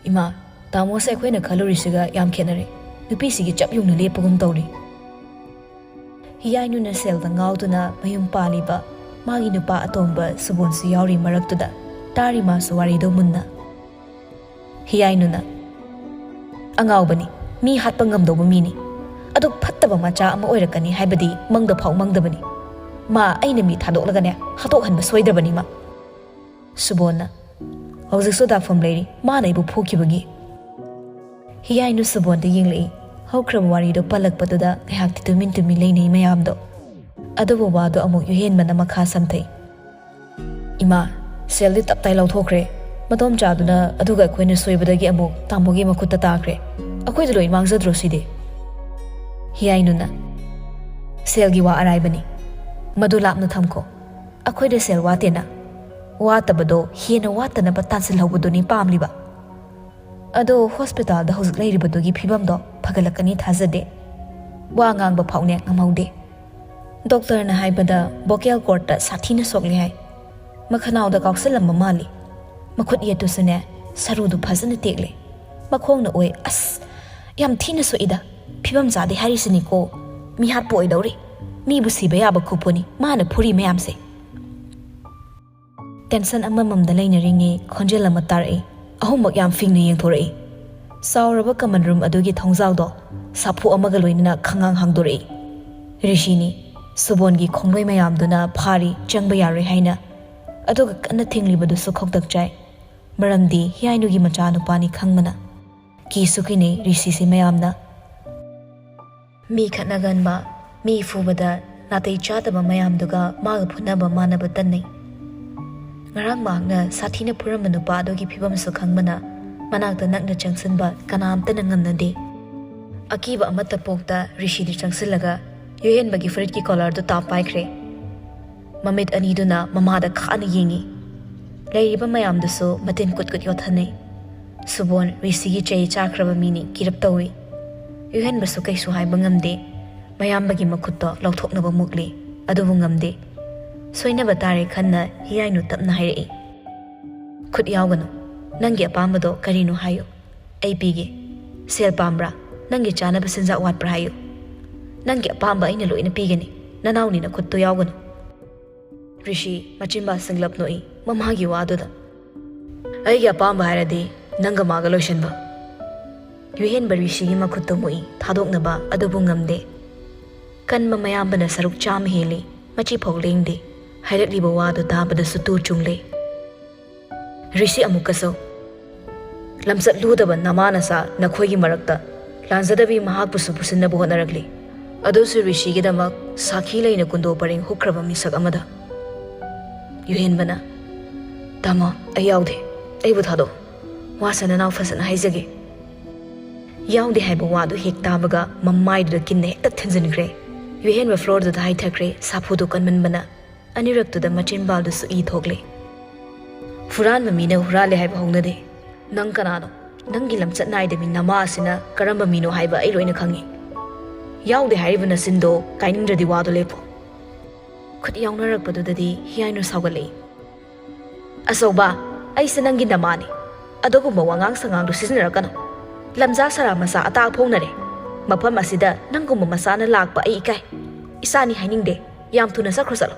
"ꯏꯃꯥ, ꯇꯥꯃꯣꯁꯦ ꯑꯩꯈꯣꯏꯅ ꯈꯜꯂꯨꯔꯤꯁꯤꯒ ꯌꯥꯝ ꯈꯦꯠꯅꯔꯦ꯫ ꯅꯨꯄꯤꯁꯤꯒꯤ ꯆꯞ ꯌꯨꯡꯅ ꯂꯦꯞꯄꯒꯨꯝ ꯇꯧꯔꯤ꯫" ꯍꯤꯌꯥꯏꯅꯨꯅ ꯁꯦꯜꯗ ꯉꯥꯎꯗꯨꯅ ꯃꯌꯨꯝ ꯄꯥꯜꯂꯤꯕ ꯃꯥꯒꯤ ꯅꯨꯄꯥ ꯑꯇꯣꯝꯕ ꯁꯨꯕꯣꯟꯁꯨ ꯌꯥꯎꯔꯤ ꯃꯔꯛꯇꯨꯗ꯫ ꯇꯥꯔꯤ ꯃꯥꯁꯨ ꯋꯥꯔꯤꯗꯣ ꯃꯨꯟꯅ꯫ ꯍꯤꯌꯥꯏꯅꯨꯅ, "ꯑꯉꯥꯎꯕꯅꯤ, ꯃꯤ ꯍꯥꯠꯄ ꯉꯝꯗꯧꯕ ꯃꯤꯅꯤ꯫ ꯑꯗꯨ ꯐꯠꯇꯕ ꯃꯆꯥ ꯑꯃ ꯑꯣꯏꯔꯛꯀꯅꯤ ꯍꯥꯏꯕꯗꯤ ꯃꯪꯗ ꯐꯥꯎ ꯃꯪꯗꯕꯅꯤ꯫ ꯃꯥ ꯑꯩꯅ ꯃꯤ ꯊꯥꯗꯣꯛꯂꯒꯅꯦ, ꯍꯥꯠꯇꯣꯛꯍꯟꯕ ꯁꯣꯏꯗ꯭ꯔꯕꯅꯤ ꯃꯥ꯫" ꯁꯨꯕꯣꯟꯅ, "ꯍꯧꯖꯤꯛꯁꯨ ꯗꯥꯐꯝ ꯂꯩꯔꯤ, ꯃꯥꯅ ꯑꯩꯕꯨ ꯐꯨꯈꯤꯕꯒꯤ꯫" ꯍꯤꯌꯥꯏꯅꯨ ꯁꯨꯕꯣꯟꯗ ꯌꯦꯡꯂꯛꯏ꯫ ꯍꯧꯈ꯭ꯔꯕ ꯋꯥꯔꯤꯗꯣ ꯄꯜꯂꯛꯄꯗꯨꯗ ꯉꯥꯏꯍꯥꯛꯇꯤ ꯇꯨꯃꯤꯟ ꯇꯨꯃꯤꯟ ꯂꯩꯅꯩ ꯃꯌꯥꯝꯗꯣ꯫ ꯑꯗꯨꯕꯨ ꯋꯥꯗꯣ ꯑꯃꯨꯛ ꯌꯨꯍꯦꯟꯕꯅ ꯃꯈꯥ ꯁꯝꯊꯩ꯫ "ꯏꯃꯥ, ꯁꯦꯜꯗꯤ ꯇꯞꯇꯥꯏ ꯂꯧꯊꯣꯛꯈ꯭ꯔꯦ꯫ ꯃꯗꯣꯝꯆꯥꯗꯨꯅ ꯑꯗꯨꯒ ꯑꯩꯈꯣꯏꯅ ꯁꯣꯏꯕꯗꯒꯤ ꯑꯃꯨꯛ ꯇꯥꯃꯣꯒꯤ ꯃꯈꯨꯠꯇ ꯇꯥꯈ꯭ꯔꯦ꯫ ꯑꯩꯈꯣꯏꯗ ꯂꯣꯏ ꯃꯥꯡꯖꯗ꯭ꯔꯣ ꯁꯤꯗꯤ?" ꯍꯤꯌꯥꯏꯅꯨꯅ, "ꯁꯦꯜꯒꯤ ꯋꯥ ꯑꯔꯥꯏꯕꯅꯤ꯫ ꯃꯗꯨ ꯂꯥꯞꯅ ꯊꯝꯈꯣ꯫ ꯑꯩꯈꯣꯏꯗ ꯁꯦꯜ ꯋꯥꯠꯇꯦꯅ꯫ ꯋꯥꯠꯇꯕꯗꯣ ꯍꯦꯟꯅ ꯋꯥꯠꯇꯅꯕ ꯇꯥꯟꯁꯤꯜꯍꯧꯕꯗꯨꯅꯤ ꯄꯥꯝꯂꯤꯕ꯫ ꯑꯗꯣ ꯍꯣꯁꯄꯤꯇꯥꯜꯗ ꯍꯧꯖꯤꯛ ꯂꯩꯔꯤꯕꯗꯨꯒꯤ ꯐꯤꯕꯝꯗꯣ ꯐꯒꯠꯂꯛꯀꯅꯤ ꯊꯥꯖꯗꯦ꯫ ꯋꯥ ꯉꯥꯡꯕ ꯐꯥꯎꯅꯦ ꯉꯝꯍꯧꯗꯦ꯫ ꯗꯣꯛꯇꯔꯅ ꯍꯥꯏꯕꯗ ꯚꯣꯀꯦꯜ ꯀꯣꯔꯠꯇ ꯁꯥꯊꯤꯅ ꯁꯣꯛꯂꯦ ꯍꯥꯏ꯫ ꯃꯈꯅꯥꯎꯗ ꯀꯥꯎꯁꯜꯂꯝꯕ ꯃꯥꯜꯂꯤ꯫ ꯃꯈꯨꯠ ꯌꯦꯠꯇꯨꯁꯨꯅꯦ, ꯁꯔꯨꯗꯨ ꯐꯖꯅ ꯇꯦꯛꯂꯦ꯫ ꯃꯈꯣꯡꯅ ꯑꯣꯏ꯫ ꯑꯁ, ꯌꯥꯝ ꯊꯤꯅ ꯁꯣꯛꯏꯗ꯫ ꯐꯤꯕꯝ ꯆꯥꯗꯦ ꯍꯥꯏꯔꯤꯁꯤꯅꯤꯀꯣ꯫ ꯃꯤꯍꯥꯠꯄ ꯑꯣꯏꯗꯧꯔꯤ꯫ ꯃꯤꯕꯨ ꯁꯤꯕ ꯌꯥꯕ ꯈꯨꯄꯨꯅꯤ ꯃꯥꯅ ꯐꯨꯔꯤ ꯃꯌꯥꯝꯁꯦ꯫" ꯇꯦꯟꯁꯟ ꯑꯃꯃꯝꯗ ꯂꯩꯅꯔꯤꯉꯩ ꯈꯣꯟꯖꯦꯜ ꯑꯃ ꯇꯥꯔꯛꯏ꯫ ꯑꯍꯨꯝꯃꯛ ꯌꯥꯝ ꯐꯤꯡꯅ ꯌꯦꯡꯊꯣꯔꯛꯏ꯫ ꯆꯥꯎꯔꯕ ꯀꯃꯟ ꯔꯨꯝ ꯑꯗꯨꯒꯤ ꯊꯣꯡꯖꯥꯎꯗꯣ ꯁꯥꯐꯨ ꯑꯃꯒ ꯂꯣꯏꯅꯅ ꯈꯪꯍꯥꯡ ꯍꯥꯡꯗꯣꯔꯛꯏ꯫ ꯔꯤꯁꯤꯅꯤ꯫ ꯁꯨꯕꯣꯟꯒꯤ ꯈꯣꯡꯂꯣꯏ ꯃꯌꯥꯝꯗꯨꯅ ꯐꯥꯔꯤ, ꯆꯪꯕ ꯌꯥꯔꯣꯏ ꯍꯥꯏꯅ꯫ ꯑꯗꯨꯒ ꯀꯟꯅ ꯊꯤꯡꯂꯤꯕꯗꯨꯁꯨ ꯈꯧꯇꯛ ꯆꯥꯏ꯫ ꯃꯔꯝꯗꯤ ꯍꯤꯌꯥꯏꯅꯨꯒꯤ ꯃꯆꯥꯅꯨꯄꯥꯅꯤ ꯈꯪꯕꯅ꯫ ꯀꯤꯁꯨ ꯀꯤꯅꯩ ꯔꯤꯁꯤꯁꯦ ꯃꯌꯥꯝꯅ꯫ ꯃꯤ ꯈꯠꯅꯒꯟꯕ, ꯃꯤ ꯐꯨꯕꯗ ꯅꯥꯇꯩ ꯆꯥꯗꯕ ꯃꯌꯥꯝꯗꯨꯒ ꯃꯥꯒ ꯐꯨꯅꯕ ꯃꯥꯟꯅꯕ ꯇꯟꯅꯩ꯫ ꯉꯔꯥꯡ ꯃꯍꯥꯛꯅ ꯁꯥꯊꯤꯅ ꯐꯨꯔꯝꯕ ꯅꯨꯄꯥ ꯑꯗꯨꯒꯤ ꯐꯤꯕꯝꯁꯨ ꯈꯪꯕꯅ ꯃꯅꯥꯛꯇ ꯅꯛꯅ ꯆꯪꯁꯤꯟꯕ ꯀꯅꯥꯝꯇꯅ ꯉꯝꯅꯗꯦ꯫ ꯑꯀꯤꯕ ꯑꯃꯠꯇ ꯄꯣꯛꯇ ꯔꯤꯁꯤꯗꯤ ꯆꯪꯁꯤꯜꯂꯒ ꯌꯨꯍꯦꯟꯕꯒꯤ ꯐꯨꯔꯤꯠꯀꯤ ꯀꯣꯂꯔꯗꯨ ꯇꯥꯞ ꯄꯥꯏꯈ꯭ꯔꯦ꯫ ꯃꯃꯤꯠ ꯑꯅꯤꯗꯨꯅ ꯃꯃꯥꯗ ꯈꯥꯅ ꯌꯦꯡꯉꯤ꯫ ꯂꯩꯔꯤꯕ ꯃꯌꯥꯝꯗꯨꯁꯨ ꯃꯇꯤꯟ ꯀꯨꯠ ꯀꯨꯠ ꯌꯣꯠꯊꯅꯩ꯫ ꯁꯨꯕꯣꯟ ꯔꯤꯁꯤꯒꯤ ꯆꯩ ꯆꯥꯈ꯭ꯔꯕ ꯃꯤꯅꯤ, ꯀꯤꯔꯞ ꯇꯧꯏ꯫ ꯌꯨꯍꯦꯟꯕꯁꯨ ꯀꯩꯁꯨ ꯍꯥꯏꯕ ꯉꯝꯗꯦ꯫ ꯃꯌꯥꯝꯕꯒꯤ ꯃꯈꯨꯠꯇꯣ ꯂꯧꯊꯣꯛꯅꯕ ꯃꯨꯛꯂꯤ, ꯑꯗꯨꯕꯨ ꯉꯝꯗꯦ꯫ ꯁꯣꯏꯅꯕ ꯇꯥꯔꯦ ꯈꯟꯅ ꯍꯤꯌꯥꯏꯅꯨ ꯇꯞꯅ ꯍꯥꯏꯔꯛꯏ, "ꯈꯨꯠ ꯌꯥꯎꯒꯅꯨ꯫ ꯅꯪꯒꯤ ꯑꯄꯥꯝꯕꯗꯣ ꯀꯔꯤꯅꯣ ꯍꯥꯏꯌꯨ꯫ ꯑꯩ ꯄꯤꯒꯦ꯫ ꯁꯦꯜ ꯄꯥꯝꯕ꯭ꯔꯥ? ꯅꯪꯒꯤ ꯆꯥꯅꯕ ꯆꯤꯟꯖꯥꯛ ꯋꯥꯠꯄ꯭ꯔꯥ ꯍꯥꯏꯌꯨ꯫ ꯅꯪꯒꯤ ꯑꯄꯥꯝꯕ ꯑꯩꯅ ꯂꯣꯏꯅ ꯄꯤꯒꯅꯤ꯫ ꯅꯅꯥꯎꯅꯤꯅ ꯈꯨꯠꯇꯣ ꯌꯥꯎꯒꯅꯨ꯫" ꯔꯤꯁꯤ ꯃꯆꯤꯟꯕꯥꯜ ꯁꯤꯡꯂꯞ ꯅꯣꯛꯏ ꯃꯃꯥꯒꯤ ꯋꯥꯗꯨꯗ꯫ "ꯑꯩꯒꯤ ꯑꯄꯥꯝꯕ ꯍꯥꯏꯔꯗꯤ ꯅꯪꯒ ꯃꯥꯒ ꯂꯣꯏꯁꯤꯟꯕ꯫" ꯌꯨꯍꯦꯟꯕ ꯔꯤꯁꯤꯒꯤ ꯃꯈꯨꯠꯇꯨ ꯃꯨꯛꯏ, ꯊꯥꯗꯣꯛꯅꯕ ꯑꯗꯨꯕꯨ ꯉꯝꯗꯦ꯫ ꯀꯟꯕ ꯃꯌꯥꯝꯕꯅ ꯁꯔꯨꯛ ꯆꯥꯝꯃ ꯍꯦꯜꯂꯤ, ꯃꯆꯤ ꯐꯥꯎ ꯂꯦꯡꯗꯦ꯫ ꯍꯥꯏꯔꯛꯂꯤꯕ ꯋꯥꯗꯨ ꯇꯥꯕꯗꯁꯨ ꯇꯨ ꯆꯨꯡꯂꯦ꯫ ꯔꯤꯁꯤ ꯑꯃꯨꯛꯀꯁꯨ, "ꯂꯝꯆꯠ ꯂꯨꯗꯕ ꯅꯃꯥ ꯅꯆꯥ ꯅꯈꯣꯏꯒꯤ ꯃꯔꯛꯇ ꯂꯥꯟꯖꯗꯕꯤ ꯃꯍꯥꯛꯄꯨꯁꯨ ꯄꯨꯁꯤꯟꯅꯕ ꯍꯣꯠꯅꯔꯛꯂꯤ꯫ ꯑꯗꯨꯁꯨ ꯔꯤꯁꯤꯒꯤꯗꯃꯛ ꯁꯥꯈꯤ ꯂꯩꯅ ꯀꯨꯟꯗꯣ ꯄꯔꯦꯡ ꯍꯨꯛꯈ꯭ꯔꯕ ꯃꯤꯁꯛ ꯑꯃꯗ꯫" ꯌꯨꯍꯦꯟꯕꯅ, "ꯇꯥꯃꯣ, ꯑꯩ ꯌꯥꯎꯗꯦ꯫ ꯑꯩꯕꯨ ꯊꯥꯗꯣꯛ꯫ ꯋꯥꯁꯦ ꯅꯅꯥꯎ ꯐꯖꯅ ꯍꯥꯏꯖꯒꯦ꯫" ꯌꯥꯎꯗꯦ ꯍꯥꯏꯕ ꯋꯥꯗꯨ ꯍꯦꯛ ꯇꯥꯕꯒ ꯃꯃꯥꯏꯗꯨꯗ ꯀꯤꯟꯅ ꯍꯦꯛꯇ ꯊꯤꯟꯖꯤꯟꯈ꯭ꯔꯦ꯫ ꯌꯨꯍꯦꯟꯕ ꯐ꯭ꯂꯣꯔꯗꯨꯗ ꯍꯥꯏꯊꯈ꯭ꯔꯦ, ꯁꯥꯐꯨꯗꯨ ꯀꯟꯃꯟꯕꯅ꯫ ꯑꯅꯤꯔꯛꯇꯨꯗ ꯃꯆꯤꯟꯕꯥꯜꯗꯨꯁꯨ ꯏ ꯊꯣꯛꯂꯦ꯫ "ꯍꯨꯔꯥꯟꯕ ꯃꯤꯅ ꯍꯨꯔꯥꯜꯂꯦ ꯍꯥꯏꯕ ꯍꯧꯅꯗꯦ꯫ ꯅꯪ ꯀꯅꯥꯅꯣ? ꯅꯪꯒꯤ ꯂꯝꯆꯠ ꯅꯥꯏꯗꯕꯤ ꯅꯃꯥ ꯑꯁꯤꯅ ꯀꯔꯝꯕ ꯃꯤꯅꯣ ꯍꯥꯏꯕ ꯑꯩ ꯂꯣꯏꯅ ꯈꯪꯉꯤ꯫ ꯌꯥꯎꯗꯦ ꯍꯥꯏꯔꯤꯕ ꯅꯆꯤꯟꯗꯣ ꯀꯥꯏꯅꯤꯡꯗ꯭ꯔꯗꯤ ꯋꯥꯗꯣ ꯂꯦꯞꯄꯣ꯫" ꯈꯨꯠ ꯌꯥꯎꯅꯔꯛꯄꯗꯨꯗꯗꯤ ꯍꯤꯌꯥꯏꯅꯨ ꯁꯥꯎꯒꯠꯂꯛꯏ꯫ "ꯑꯆꯧꯕ, ꯑꯩꯁꯦ ꯅꯪꯒꯤ ꯅꯃꯥꯅꯤ꯫ ꯑꯗꯨꯒꯨꯝꯕ ꯋꯥꯉꯥꯡ ꯁꯉꯥꯡꯗꯨ ꯁꯤꯖꯤꯟꯅꯔꯛꯀꯅꯨ꯫ ꯂꯝꯖꯥ ꯁꯔꯥ ꯃꯆꯥ ꯑꯇꯥ ꯐꯣꯡꯅꯔꯦ꯫ ꯃꯐꯝ ꯑꯁꯤꯗ ꯅꯪꯒꯨꯝꯕ ꯃꯆꯥꯅ ꯂꯥꯛꯄ ꯑꯩ ꯏꯀꯥꯏ꯫ ꯏꯆꯥꯅꯤ ꯍꯥꯏꯅꯤꯡꯗꯦ꯫ ꯌꯥꯝ ꯊꯨꯅ ꯆꯠꯈ꯭ꯔꯣ ꯆꯠꯂꯣ꯫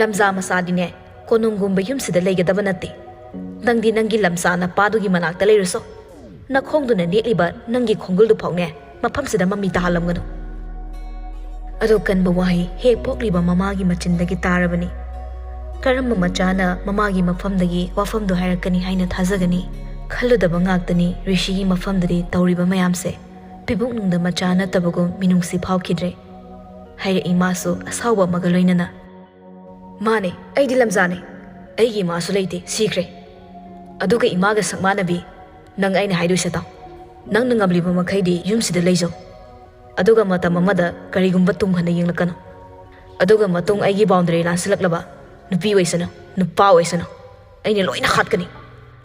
ꯂꯝꯖꯥ ꯃꯆꯥꯗꯤꯅꯦ, ꯀꯣꯅꯨꯡꯒꯨꯝꯕ ꯌꯨꯝꯁꯤꯗ ꯂꯩꯒꯗꯕ ꯅꯠꯇꯦ꯫ ꯅꯪꯗꯤ ꯅꯪꯒꯤ ꯂꯝꯆꯥ ꯅꯄꯥꯗꯨꯒꯤ ꯃꯅꯥꯛꯇ ꯂꯩꯔꯨꯁꯣ꯫ ꯅꯈꯣꯡꯗꯨꯅ ꯅꯦꯠꯂꯤꯕ ꯅꯪꯒꯤ ꯈꯣꯡꯒꯨꯜꯗꯨ ꯐꯥꯎꯅꯦ ꯃꯐꯝꯁꯤꯗ ꯃꯃꯤ ꯇꯥꯍꯜꯂꯝꯒꯅꯨ꯫" ꯑꯗꯨ ꯀꯟꯕ ꯋꯥꯍꯩ ꯍꯦꯛ ꯄꯣꯛꯂꯤꯕ ꯃꯃꯥꯒꯤ ꯃꯆꯤꯟꯗꯒꯤ ꯇꯥꯔꯕꯅꯤ꯫ ꯀꯔꯝꯕ ꯃꯆꯥꯅ ꯃꯃꯥꯒꯤ ꯃꯐꯝꯗꯒꯤ ꯋꯥꯐꯝꯗꯣ ꯍꯥꯏꯔꯛꯀꯅꯤ ꯍꯥꯏꯅ ꯊꯥꯖꯒꯅꯤ? ꯈꯜꯂꯨꯗꯕ ꯉꯥꯛꯇꯅꯤ ꯔꯤꯁꯤꯒꯤ ꯃꯐꯝꯗꯗꯤ ꯇꯧꯔꯤꯕ ꯃꯌꯥꯝꯁꯦ꯫ ꯄꯤꯕꯨꯡꯅꯨꯡꯗ ꯃꯆꯥ ꯅꯠꯇꯕꯒꯨꯝ ꯃꯤꯅꯨꯡꯁꯤ ꯐꯥꯎꯈꯤꯗ꯭ꯔꯦ꯫ ꯍꯥꯏꯔꯛꯏ ꯃꯥꯁꯨ ꯑꯁꯥꯎꯕ ꯑꯃꯒ ꯂꯣꯏꯅꯅ꯫ "ꯃꯥꯅꯦ, ꯑꯩꯗꯤ ꯂꯝꯖꯥꯅꯦ꯫ ꯑꯩꯒꯤ ꯏꯃꯥꯁꯨ ꯂꯩꯇꯦ, ꯁꯤꯈ꯭ꯔꯦ꯫ ꯑꯗꯨꯒ ꯏꯃꯥꯒ ꯁꯛꯃꯥꯟꯅꯕꯤ ꯅꯪ ꯑꯩꯅ ꯍꯥꯏꯗꯣꯏꯁꯦ ꯇꯥꯎ꯫ ꯅꯪꯅ ꯉꯝꯂꯤꯕ ꯃꯈꯩꯗꯤ ꯌꯨꯝꯁꯤꯗ ꯂꯩꯖꯧ꯫ ꯑꯗꯨꯒ ꯃꯇꯝ ꯑꯃꯗ ꯀꯔꯤꯒꯨꯝꯕ ꯇꯨꯡ ꯍꯟꯅ ꯌꯦꯡꯂꯛꯀꯅꯨ꯫ ꯑꯗꯨꯒ ꯃꯇꯨꯡ ꯑꯩꯒꯤ ꯕꯥꯎꯟꯗꯔꯤ ꯂꯥꯟꯁꯤꯜꯂꯛꯂꯕ ꯅꯨꯄꯤ ꯑꯣꯏꯁꯅꯨ, ꯅꯨꯄꯥ ꯑꯣꯏꯁꯅꯨ, ꯑꯩꯅ ꯂꯣꯏꯅ ꯍꯥꯠꯀꯅꯤ꯫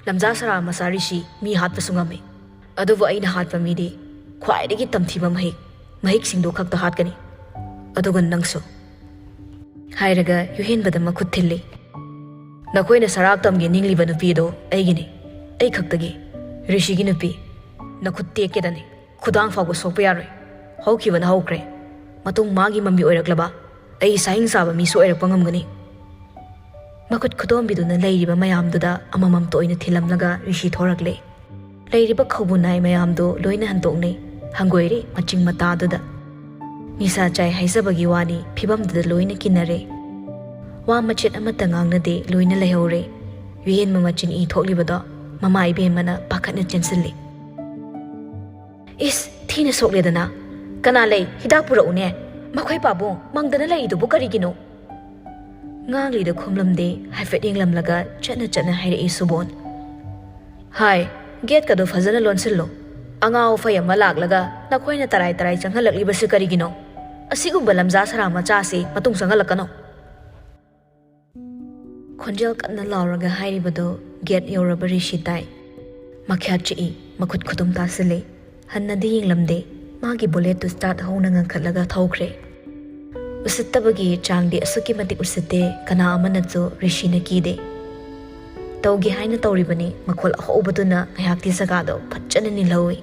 ꯂꯝꯖꯥ ꯁꯔꯥ ꯃꯆꯥ ꯔꯤꯁꯤ ꯃꯤ ꯍꯥꯠꯄꯁꯨ ꯉꯝꯃꯤ꯫ ꯑꯗꯨꯕꯨ ꯑꯩꯅ ꯍꯥꯠꯄ ꯃꯤꯗꯤ ꯈ꯭ꯋꯥꯏꯗꯒꯤ ꯇꯝꯊꯤꯕ ꯃꯍꯤꯛ, ꯃꯍꯤꯛꯁꯤꯡꯗꯨ ꯈꯛꯇ ꯍꯥꯠꯀꯅꯤ꯫ ꯑꯗꯨꯒ ꯅꯪꯁꯨ," ꯍꯥꯏꯔꯒ ꯌꯨꯍꯦꯟꯕꯗ ꯃꯈꯨꯠ ꯊꯤꯜꯂꯤ꯫ "ꯅꯈꯣꯏꯅ ꯁꯔꯥꯛ ꯇꯝꯒꯦ ꯅꯤꯡꯂꯤꯕ ꯅꯨꯄꯤ ꯑꯗꯣ ꯑꯩꯒꯤꯅꯤ, ꯑꯩ ꯈꯛꯇꯒꯤ꯫ ꯔꯤꯁꯤꯒꯤ ꯅꯨꯄꯤ, ꯅꯈꯨꯠ ꯇꯦꯛꯀꯦꯗꯅꯤ꯫ ꯈꯨꯗꯥꯡ ꯐꯥꯎꯕ ꯁꯣꯛꯄ ꯌꯥꯔꯣꯏ꯫ ꯍꯧꯈꯤꯕꯅ ꯍꯧꯈ꯭ꯔꯦ꯫ ꯃꯇꯨꯡ ꯃꯥꯒꯤ ꯃꯃꯤ ꯑꯣꯏꯔꯛꯂꯕ ꯑꯩ ꯁꯥꯍꯤꯡ ꯆꯥꯕ ꯃꯤꯁꯨ ꯑꯣꯏꯔꯛꯄ ꯉꯝꯒꯅꯤ꯫" ꯃꯈꯨꯠ ꯈꯨꯗꯣꯝꯕꯤꯗꯨꯅ ꯂꯩꯔꯤꯕ ꯃꯌꯥꯝꯗꯨꯗ ꯑꯃꯃꯝꯇ ꯑꯣꯏꯅ ꯊꯤꯜꯂꯝꯂꯒ ꯔꯤꯁꯤ ꯊꯣꯔꯛꯂꯦ꯫ ꯂꯩꯔꯤꯕ ꯈꯧꯕꯨ ꯅꯥꯏ ꯃꯌꯥꯝꯗꯨ ꯂꯣꯏꯅ ꯍꯟꯗꯣꯛꯅꯩ, ꯍꯪꯒꯣꯏꯔꯤ ꯃꯆꯤꯡ ꯃꯇꯥꯗꯨꯗ꯫ ꯅꯤꯁꯥ ꯆꯥꯏ ꯍꯥꯏꯖꯕꯒꯤ ꯋꯥꯅꯤ, ꯐꯤꯕꯝꯗꯨꯗ ꯂꯣꯏꯅ ꯀꯤꯟꯅꯔꯦ꯫ ꯋꯥ ꯃꯆꯦꯠ ꯑꯃꯠꯇ ꯉꯥꯡꯅꯗꯦ, ꯂꯣꯏꯅ ꯂꯩꯍꯧꯔꯦ꯫ ꯌꯨꯍꯦꯟꯕ ꯃꯆꯤꯟ ꯏ ꯊꯣꯛꯂꯤꯕꯗꯣ ꯃꯃꯥ ꯏꯕꯦꯝꯃꯅ ꯄꯥꯈꯠꯅ ꯆꯦꯟꯁꯤꯜꯂꯤ꯫ "ꯏꯁ, ꯊꯤꯅ ꯁꯣꯛꯂꯦꯗꯅ꯫ ꯀꯅꯥ ꯂꯩ? ꯍꯤꯗꯥꯛ ꯄꯨꯔꯛꯎꯅꯦ꯫ ꯃꯈꯣꯏ ꯄꯥꯕꯨꯡ ꯃꯪꯗꯅ ꯂꯩꯔꯤꯗꯨꯕꯨ ꯀꯔꯤꯒꯤꯅꯣ?" ꯉꯥꯡꯂꯤꯗ ꯈꯨꯝꯂꯝꯗꯦ, ꯍꯥꯏꯐꯦꯠ ꯌꯦꯡꯂꯝꯂꯒ ꯆꯠꯅ ꯆꯠꯅ ꯍꯥꯏꯔꯛꯏ ꯁꯨꯕꯣꯟ꯫ "ꯍꯥꯏ, ꯒꯦꯠꯀꯗꯣ ꯐꯖꯅ ꯂꯣꯟꯁꯤꯜꯂꯨ꯫ ꯑꯉꯥꯎ ꯑꯐꯩ ꯑꯃ ꯂꯥꯛꯂꯒ ꯅꯈꯣꯏꯅ ꯇꯔꯥꯏ ꯇꯔꯥꯏ ꯆꯪꯍꯜꯂꯛꯂꯤꯕꯁꯤ ꯀꯔꯤꯒꯤꯅꯣ? ꯑꯁꯤꯒꯨꯝꯕ ꯂꯝꯖꯥ ꯁꯔꯥ ꯃꯆꯥꯁꯤ ꯃꯇꯨꯡ ꯆꯪꯍꯜꯂꯛꯀꯅꯨ꯫" ꯈꯣꯟꯖꯦꯜ ꯀꯟꯅ ꯂꯥꯎꯔꯒ ꯍꯥꯏꯔꯤꯕꯗꯨ ꯒꯦꯠ ꯌꯧꯔꯕ ꯔꯤꯁꯤ ꯇꯥꯏ꯫ ꯃꯈ꯭ꯌꯥꯠ ꯆꯤꯛꯏ, ꯃꯈꯨꯠ ꯈꯨꯇꯨꯝ ꯇꯥꯁꯤꯜꯂꯤ꯫ ꯍꯟꯅꯗꯤ ꯌꯦꯡꯂꯝꯗꯦ, ꯃꯥꯒꯤ ꯕꯨꯂꯦꯠꯇꯨ ꯁ꯭ꯇꯥꯔꯠ ꯍꯧꯅ ꯉꯟꯈꯠꯂꯒ ꯊꯧꯈ꯭ꯔꯦ꯫ ꯎꯁꯤꯠꯇꯕꯒꯤ ꯆꯥꯡꯗꯤ ꯑꯁꯨꯛꯀꯤ ꯃꯇꯤꯛ ꯎꯁꯤꯠꯇꯦ, ꯀꯅꯥ ꯑꯃꯅꯁꯨ ꯔꯤꯁꯤꯅ ꯀꯤꯗꯦ꯫ ꯇꯧꯒꯦ ꯍꯥꯏꯅ ꯇꯧꯔꯤꯕꯅꯤ, ꯃꯈꯣꯜ ꯑꯍꯧꯕꯗꯨꯅ ꯉꯥꯏꯍꯥꯛꯇꯤ ꯖꯒꯥꯗꯣ ꯐꯖꯅ ꯅꯤꯜꯍꯧꯏ꯫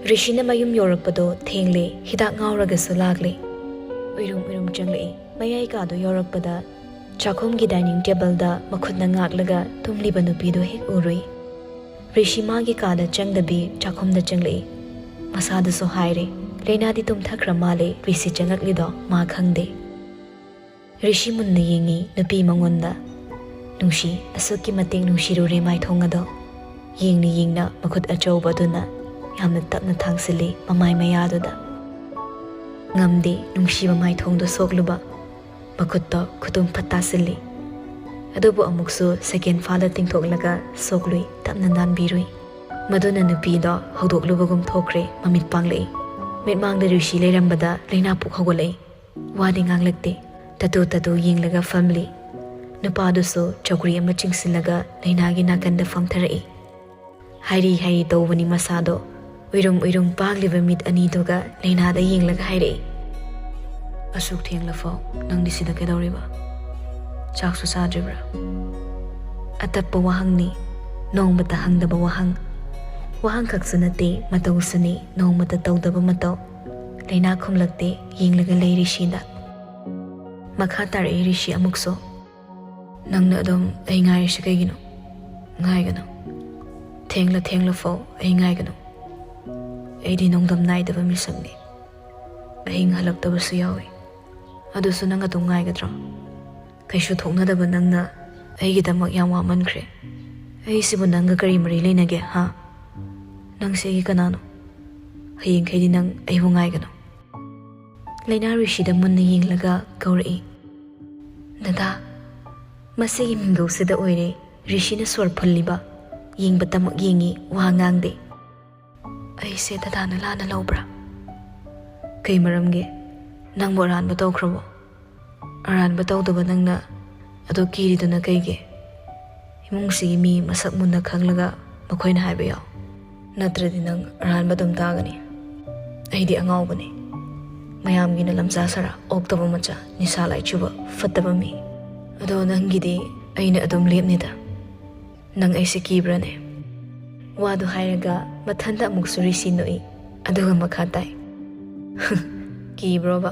ꯔꯤꯁꯤꯅ ꯃꯌꯨꯝ ꯌꯧꯔꯛꯄꯗꯣ ꯊꯦꯡꯂꯦ, ꯍꯤꯗꯥꯛ ꯉꯥꯎꯔꯒꯁꯨ ꯂꯥꯛꯂꯦ꯫ ꯎꯏꯔꯨꯝ ꯎꯏꯔꯨꯝ ꯆꯪꯂꯛꯏ꯫ ꯃꯌꯥꯏ ꯀꯥꯗꯣ ꯌꯧꯔꯛꯄꯗ ꯆꯥꯛꯈꯨꯝꯒꯤ ꯗꯥꯏꯅꯤꯡ ꯇꯦꯕꯜꯗ ꯃꯈꯨꯠꯅ ꯉꯥꯛꯂꯒ ꯇꯨꯝꯂꯤꯕ ꯅꯨꯄꯤꯗꯣ ꯍꯦꯛ ꯎꯔꯨꯏ꯫ ꯔꯤꯁꯤ ꯃꯥꯒꯤ ꯀꯥꯗ ꯆꯪꯗꯕꯤ ꯆꯥꯛꯈꯨꯝꯗ ꯆꯪꯂꯛꯏ꯫ ꯃꯁꯥꯗꯁꯨ ꯍꯥꯏꯔꯦ, "ꯂꯩꯅꯥꯗꯤ ꯇꯨꯝꯊꯈ꯭ꯔ ꯃꯥꯜꯂꯦ, ꯔꯤꯁꯤ ꯆꯪꯉꯛꯂꯤꯗꯣ ꯃꯥ ꯈꯪꯗꯦ"꯫ ꯔꯤꯁꯤ ꯃꯨꯟꯅ ꯌꯦꯡꯉꯤ ꯅꯨꯄꯤ ꯃꯉꯣꯟꯗ꯫ ꯅꯨꯡꯁꯤ, ꯑꯁꯨꯛꯀꯤ ꯃꯇꯤꯛ ꯅꯨꯡꯁꯤꯔꯨꯔꯦ ꯃꯥꯏꯊꯣꯡ ꯑꯗꯣ꯫ ꯌꯦꯡꯅ ꯌꯦꯡꯅ ꯃꯈꯨꯠ ꯑꯆꯧꯕ ꯑꯗꯨꯅ ꯌꯥꯝꯅ ꯇꯞꯅ ꯊꯥꯡꯁꯤꯜꯂꯤ ꯃꯃꯥꯏ ꯃꯌꯥꯗꯨꯗ꯫ ꯉꯝꯗꯦ ꯅꯨꯡꯁꯤꯕ ꯃꯥꯏꯊꯣꯡꯗꯣ ꯁꯣꯛꯂꯨꯕ꯫ ꯃꯈꯨꯠꯇꯣ ꯈꯨꯇꯨꯝ ꯐꯠ ꯇꯥꯁꯤꯜꯂꯤ꯫ ꯑꯗꯨꯕꯨ ꯑꯃꯨꯛꯁꯨ ꯁꯦꯀꯦꯟ ꯐꯥꯗ ꯇꯤꯡꯊꯣꯛꯂꯒ ꯁꯣꯛꯂꯨꯏ, ꯇꯞꯅ ꯅꯥꯟꯕꯤꯔꯨꯏ꯫ ꯃꯗꯨꯅ ꯅꯨꯄꯤꯗꯣ ꯍꯧꯗꯣꯛꯂꯨꯕꯒꯨꯝ ꯊꯣꯛꯈ꯭ꯔꯦ, ꯃꯃꯤꯠ ꯄꯥꯡꯂꯛꯏ꯫ ꯃꯤꯠꯃꯥꯡꯗ ꯔꯤꯁꯤ ꯂꯩꯔꯝꯕꯗ ꯂꯩꯅꯥ ꯄꯣꯛ ꯍꯧꯒꯠꯂꯛꯏ꯫ ꯋꯥꯗꯤ ꯉꯥꯡꯂꯛꯇꯦ꯫ ꯇꯇꯨ ꯇꯇꯨ ꯌꯦꯡꯂꯒ ꯐꯝꯂꯤ꯫ ꯅꯨꯄꯥꯗꯨꯁꯨ ꯆꯧꯀ꯭ꯔꯤ ꯑꯃ ꯆꯤꯡꯁꯤꯜꯂꯒ ꯂꯩꯅꯥꯒꯤ ꯅꯥꯀꯟꯗ ꯐꯝꯊꯔꯛꯏ꯫ ꯍꯥꯏꯔꯤ ꯍꯥꯏꯔꯤ ꯇꯧꯕꯅꯤ ꯃꯁꯥꯗꯣ꯫ ꯎꯏꯔꯨꯝ ꯎꯏꯔꯨꯝ ꯄꯥꯡꯂꯤꯕ ꯃꯤꯠ ꯑꯅꯤꯗꯨꯒ ꯂꯩꯅꯥꯗ ꯌꯦꯡꯂꯒ ꯍꯥꯏꯔꯛꯏ, "ꯑꯁꯨꯛ ꯊꯦꯡꯂꯐꯥꯎ ꯅꯪꯗꯤ ꯁꯤꯗ ꯀꯩꯗꯧꯔꯤꯕ? ꯆꯥꯛꯁꯨ ꯆꯥꯗ꯭ꯔꯤꯕ꯭ꯔꯥ?" ꯑꯇꯞꯄ ꯋꯥꯍꯪꯅꯤ, ꯅꯣꯡꯃꯇ ꯍꯪꯗꯕ ꯋꯥꯍꯪ꯫ ꯋꯥꯍꯪ ꯈꯛꯁꯨ ꯅꯠꯇꯦ, ꯃꯇꯧꯁꯨꯅꯤ, ꯅꯣꯡꯃꯇ ꯇꯧꯗꯕ ꯃꯇꯧ꯫ ꯂꯩꯅꯥ ꯈꯨꯝꯂꯛꯇꯦ, ꯌꯦꯡꯂꯒ ꯂꯩ ꯔꯤꯁꯤꯗ꯫ ꯃꯈꯥ ꯇꯥꯔꯛꯏ ꯔꯤꯁꯤ ꯑꯃꯨꯛꯁꯨ, "ꯅꯪꯅ ꯑꯗꯨꯝ ꯑꯩ ꯉꯥꯏꯔꯤꯁꯤ ꯀꯩꯒꯤꯅꯣ? ꯉꯥꯏꯒꯅꯨ꯫ ꯊꯦꯡꯂ ꯊꯦꯡꯂꯐꯥꯎ ꯑꯩ ꯉꯥꯏꯒꯅꯨ꯫ ꯑꯩꯗꯤ ꯅꯣꯡꯗꯝ ꯅꯥꯏꯗꯕ ꯃꯤꯁꯛꯅꯤ꯫ ꯑꯍꯤꯡ ꯍꯜꯂꯛꯇꯕꯁꯨ ꯌꯥꯎꯏ꯫ ꯑꯗꯨꯁꯨ ꯅꯪ ꯑꯗꯨꯝ ꯉꯥꯏꯒꯗ꯭ꯔꯣ? ꯀꯩꯁꯨ ꯊꯣꯛꯅꯗꯕ ꯅꯪꯅ ꯑꯩꯒꯤꯗꯃꯛ ꯌꯥꯝ ꯋꯥꯃꯟꯈ꯭ꯔꯦ꯫ ꯑꯩꯁꯤꯕꯨ ꯅꯪꯒ ꯀꯔꯤ ꯃꯔꯤ ꯂꯩꯅꯒꯦ, ꯍꯥ? ꯅꯪꯁꯦ ꯑꯩꯒꯤ ꯀꯅꯥꯅꯣ?" ꯍꯌꯦꯡꯈꯩꯗꯤ ꯅꯪ ꯑꯩꯕꯨ ꯉꯥꯏꯒꯅꯨ꯫ ꯂꯩꯅꯥ ꯔꯤꯁꯤꯗ ꯃꯨꯟꯅ ꯌꯦꯡꯂꯒ ꯀꯧꯔꯛꯏ, "ꯗꯗꯥ, ꯃꯁꯤꯒꯤ ꯃꯤꯡꯒꯧꯁꯤꯗ ꯑꯣꯏꯔꯦ ꯔꯤꯁꯤꯅ ꯁꯣꯔ ꯐꯨꯜꯂꯤꯕ꯫ ꯌꯦꯡꯕꯇꯃꯛ ꯌꯦꯡꯉꯤ, ꯋꯥ ꯉꯥꯡꯗꯦ꯫ ꯑꯩꯁꯦ ꯗꯗꯥꯅ ꯂꯥꯟꯅ ꯂꯧꯕ꯭ꯔꯥ? ꯀꯩ ꯃꯔꯝꯒꯤ? ꯅꯪꯕꯨ ꯑꯔꯥꯟꯕ ꯇꯧꯈ꯭ꯔꯕꯣ? ꯑꯔꯥꯟꯕ ꯇꯧꯗꯕ ꯅꯪꯅ ꯑꯗꯨ ꯀꯤꯔꯤꯗꯨꯅ ꯀꯩꯒꯤ? ꯏꯃꯨꯡꯁꯤꯒꯤ ꯃꯤ ꯃꯁꯛ ꯃꯨꯟꯅ ꯈꯪꯂꯒ ꯃꯈꯣꯏꯅ ꯍꯥꯏꯕ ꯌꯥꯎ꯫ ꯅꯠꯇ꯭ꯔꯗꯤ ꯅꯪ ꯑꯔꯥꯟꯕ ꯑꯗꯨꯝ ꯇꯥꯒꯅꯤ꯫ ꯑꯩꯗꯤ ꯑꯉꯥꯎꯕꯅꯤ꯫ ꯃꯌꯥꯝꯒꯤꯅ ꯂꯝꯖꯥ ꯁꯔꯥ, ꯑꯣꯛꯇꯕ ꯃꯆꯥ, ꯅꯤꯁꯥ ꯂꯥꯏꯆꯨꯕ, ꯐꯠꯇꯕ ꯃꯤ꯫ ꯑꯗꯣ ꯅꯪꯒꯤꯗꯤ ꯑꯩꯅ ꯑꯗꯨꯝ ꯂꯦꯞꯅꯤꯗ꯫ ꯅꯪ ꯑꯩꯁꯦ ꯀꯤꯕ꯭ꯔꯥꯅꯦ?" ꯋꯥꯗꯨ ꯍꯥꯏꯔꯒ ꯃꯊꯟꯇ ꯑꯃꯨꯛꯁꯨ ꯔꯤꯁꯤ ꯅꯣꯛꯏ꯫ ꯑꯗꯨꯒ ꯃꯈꯥ ꯇꯥꯏ, "ꯀꯤꯕ꯭ꯔꯣꯕ?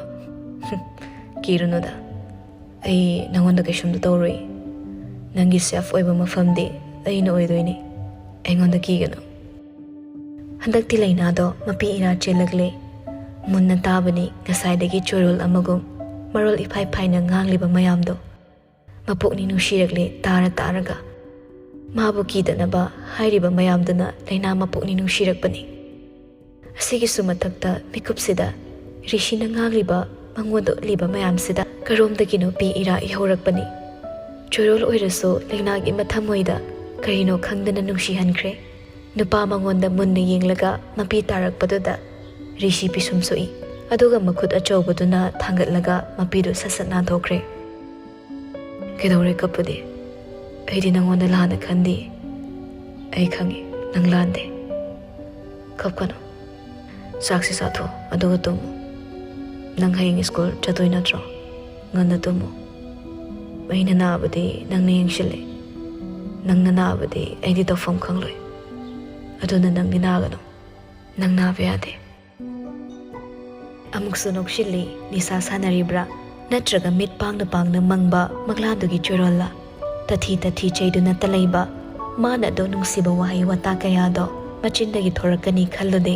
ꯀꯤꯔꯨꯅꯨꯗ꯫ ꯑꯩ ꯅꯪꯉꯣꯟꯗ ꯀꯩꯁꯨꯝꯇ ꯇꯧꯔꯣꯏ꯫ ꯅꯪꯒꯤ ꯁꯦꯐ ꯑꯣꯏꯕ ꯃꯐꯝꯗꯤ ꯑꯩꯅ ꯑꯣꯏꯗꯣꯏꯅꯤ꯫ ꯑꯩꯉꯣꯟꯗ ꯀꯤꯒꯅꯨ"꯫ ꯍꯟꯗꯛꯇꯤ ꯂꯩꯅꯥꯗꯣ ꯃꯄꯤ ꯏꯔꯥ ꯆꯦꯜꯂꯛꯂꯦ꯫ ꯃꯨꯟꯅ ꯇꯥꯕꯅꯤ ꯉꯁꯥꯏꯗꯒꯤ ꯆꯣꯏꯔꯣꯜ ꯑꯃꯒꯨꯝ ꯃꯔꯣꯜ ꯏꯐꯥꯏ ꯐꯥꯏꯅ ꯉꯥꯡꯂꯤꯕ ꯃꯌꯥꯝꯗꯣ꯫ ꯃꯄꯨꯛꯅꯤꯡ ꯅꯨꯡꯁꯤꯔꯛꯂꯦ ꯇꯥꯔ ꯇꯥꯔꯒ꯫ ꯃꯥꯕꯨ ꯀꯤꯗꯅꯕ ꯍꯥꯏꯔꯤꯕ ꯃꯌꯥꯝꯗꯨꯅ ꯂꯩꯅꯥ ꯃꯄꯨꯛꯅꯤꯡ ꯅꯨꯡꯁꯤꯔꯛꯄꯅꯤ꯫ ꯑꯁꯤꯒꯤꯁꯨ ꯃꯊꯛꯇ ꯃꯤꯀꯨꯞꯁꯤꯗ ꯔꯤꯁꯤꯅ ꯉꯥꯡꯂꯤꯕ ꯃꯉꯣꯟꯗ ꯎꯠꯂꯤꯕ ꯃꯌꯥꯝꯁꯤꯗ ꯀꯔꯣꯝꯗꯒꯤꯅꯣ ꯄꯤ ꯏꯔꯥ ꯏꯍꯧꯔꯛꯄꯅꯤ꯫ ꯆꯣꯏꯔꯣꯜ ꯑꯣꯏꯔꯁꯨ ꯂꯩꯅꯥꯒꯤ ꯃꯊꯃꯣꯏꯗ ꯀꯔꯤꯅꯣ ꯈꯪꯗꯅ ꯅꯨꯡꯁꯤꯍꯟꯈ꯭ꯔꯦ꯫ ꯅꯨꯄꯥ ꯃꯉꯣꯟꯗ ꯃꯨꯟꯅ ꯌꯦꯡꯂꯒ ꯃꯄꯤ ꯇꯥꯔꯛꯄꯗꯨꯗ ꯔꯤꯁꯤ ꯄꯤꯁꯨꯝ ꯁꯣꯛꯏ꯫ ꯑꯗꯨꯒ ꯃꯈꯨꯠ ꯑꯆꯧꯕꯗꯨꯅ ꯊꯥꯡꯒꯠꯂꯒ ꯃꯄꯤꯗꯨ ꯁꯠ ꯁꯠ ꯅꯥꯟꯊꯣꯛꯈ꯭ꯔꯦ꯫ "ꯀꯩꯗꯧꯔꯦ ꯀꯞꯄꯗꯤ? ꯑꯩꯗꯤ ꯅꯪꯉꯣꯟꯗ ꯂꯥꯟꯅ ꯈꯟꯗꯦ꯫ ꯑꯩ ꯈꯪꯉꯤ, ꯅꯪ ꯂꯥꯟꯗꯦ꯫ ꯀꯞꯀꯅꯨ꯫ ꯆꯥꯛꯁꯦ ꯆꯥꯊꯣꯛ, ꯑꯗꯨꯒ ꯇꯨꯝꯃꯨ꯫ ꯅꯪ ꯍꯌꯦꯡ ꯁ꯭ꯀꯨꯜ ꯆꯠꯇꯣꯏ ꯅꯠꯇ꯭ꯔꯣ? ꯉꯟꯅ ꯇꯨꯝꯃꯨ꯫ ꯑꯩꯅ ꯅꯥꯕꯗꯤ ꯅꯪꯅ ꯌꯦꯡꯁꯤꯜꯂꯦ꯫ ꯅꯪꯅ ꯅꯥꯕꯗꯤ ꯑꯩꯗꯤ ꯇꯧꯐꯝ ꯈꯪꯂꯣꯏ꯫ ꯑꯗꯨꯅ ꯅꯪꯗꯤ ꯅꯥꯒꯅꯨ꯫ ꯅꯪ ꯅꯥꯕ ꯌꯥꯗꯦ꯫" ꯑꯃꯨꯛꯁꯨ ꯅꯣꯛꯁꯤꯜꯂꯤ꯫ ꯅꯤꯁꯥ ꯁꯥꯟꯅꯔꯤꯕ꯭ꯔꯥ? ꯅꯠꯇ꯭ꯔꯒ ꯃꯤꯠ ꯄꯥꯡꯅ ꯄꯥꯡꯅ ꯃꯪꯕ ꯃꯪꯂꯥꯟꯗꯨꯒꯤ ꯆꯣꯏꯔꯣꯜꯂ? ꯇꯊꯤ ꯇꯊꯤ ꯆꯩꯗꯨꯅꯇ ꯂꯩꯕ ꯃꯥꯅ ꯑꯗꯨ ꯅꯨꯡꯁꯤꯕ ꯋꯥꯍꯩ ꯋꯥꯇꯥ ꯀꯌꯥꯗꯣ ꯃꯆꯤꯟꯗꯒꯤ ꯊꯣꯔꯛꯀꯅꯤ ꯈꯜꯂꯨꯗꯦ꯫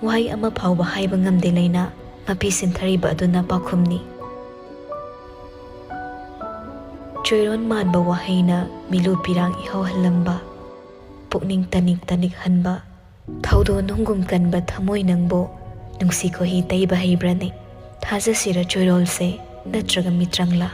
ꯋꯥꯍꯩ ꯑꯃ ꯐꯥꯎꯕ ꯍꯥꯏꯕ ꯉꯝꯗꯦ ꯂꯩꯅꯥ꯫ ꯃꯄꯤ ꯁꯤꯟꯊꯔꯤꯕ ꯑꯗꯨꯅ ꯄꯥꯎꯈꯨꯝꯅꯤ꯫ ꯆꯣꯏꯔꯣꯟ ꯃꯥꯟꯕ ꯋꯥꯍꯩꯅ ꯃꯤꯂꯨ ꯄꯤꯔꯥꯡ ꯏꯍꯧꯍꯜꯂꯝꯕ, ꯄꯨꯛꯅꯤꯡ ꯇꯅꯤꯛ ꯇꯅꯤꯛ ꯍꯟꯕ, ꯊꯧꯗꯣ ꯅꯨꯡꯒꯨꯝ ꯀꯟꯕ ꯊꯃꯣꯏ ꯅꯪꯕꯨ ꯅꯨꯡꯁꯤ ꯈꯣꯏꯍꯤ ꯇꯩꯕ ꯍꯩꯕ꯭ꯔꯅꯦ? ꯊꯥꯖꯁꯤꯔ ꯆꯣꯏꯔꯣꯜꯁꯦ ꯅꯠꯇ꯭ꯔꯒ ꯃꯤꯇ꯭ꯔꯪꯂꯥ?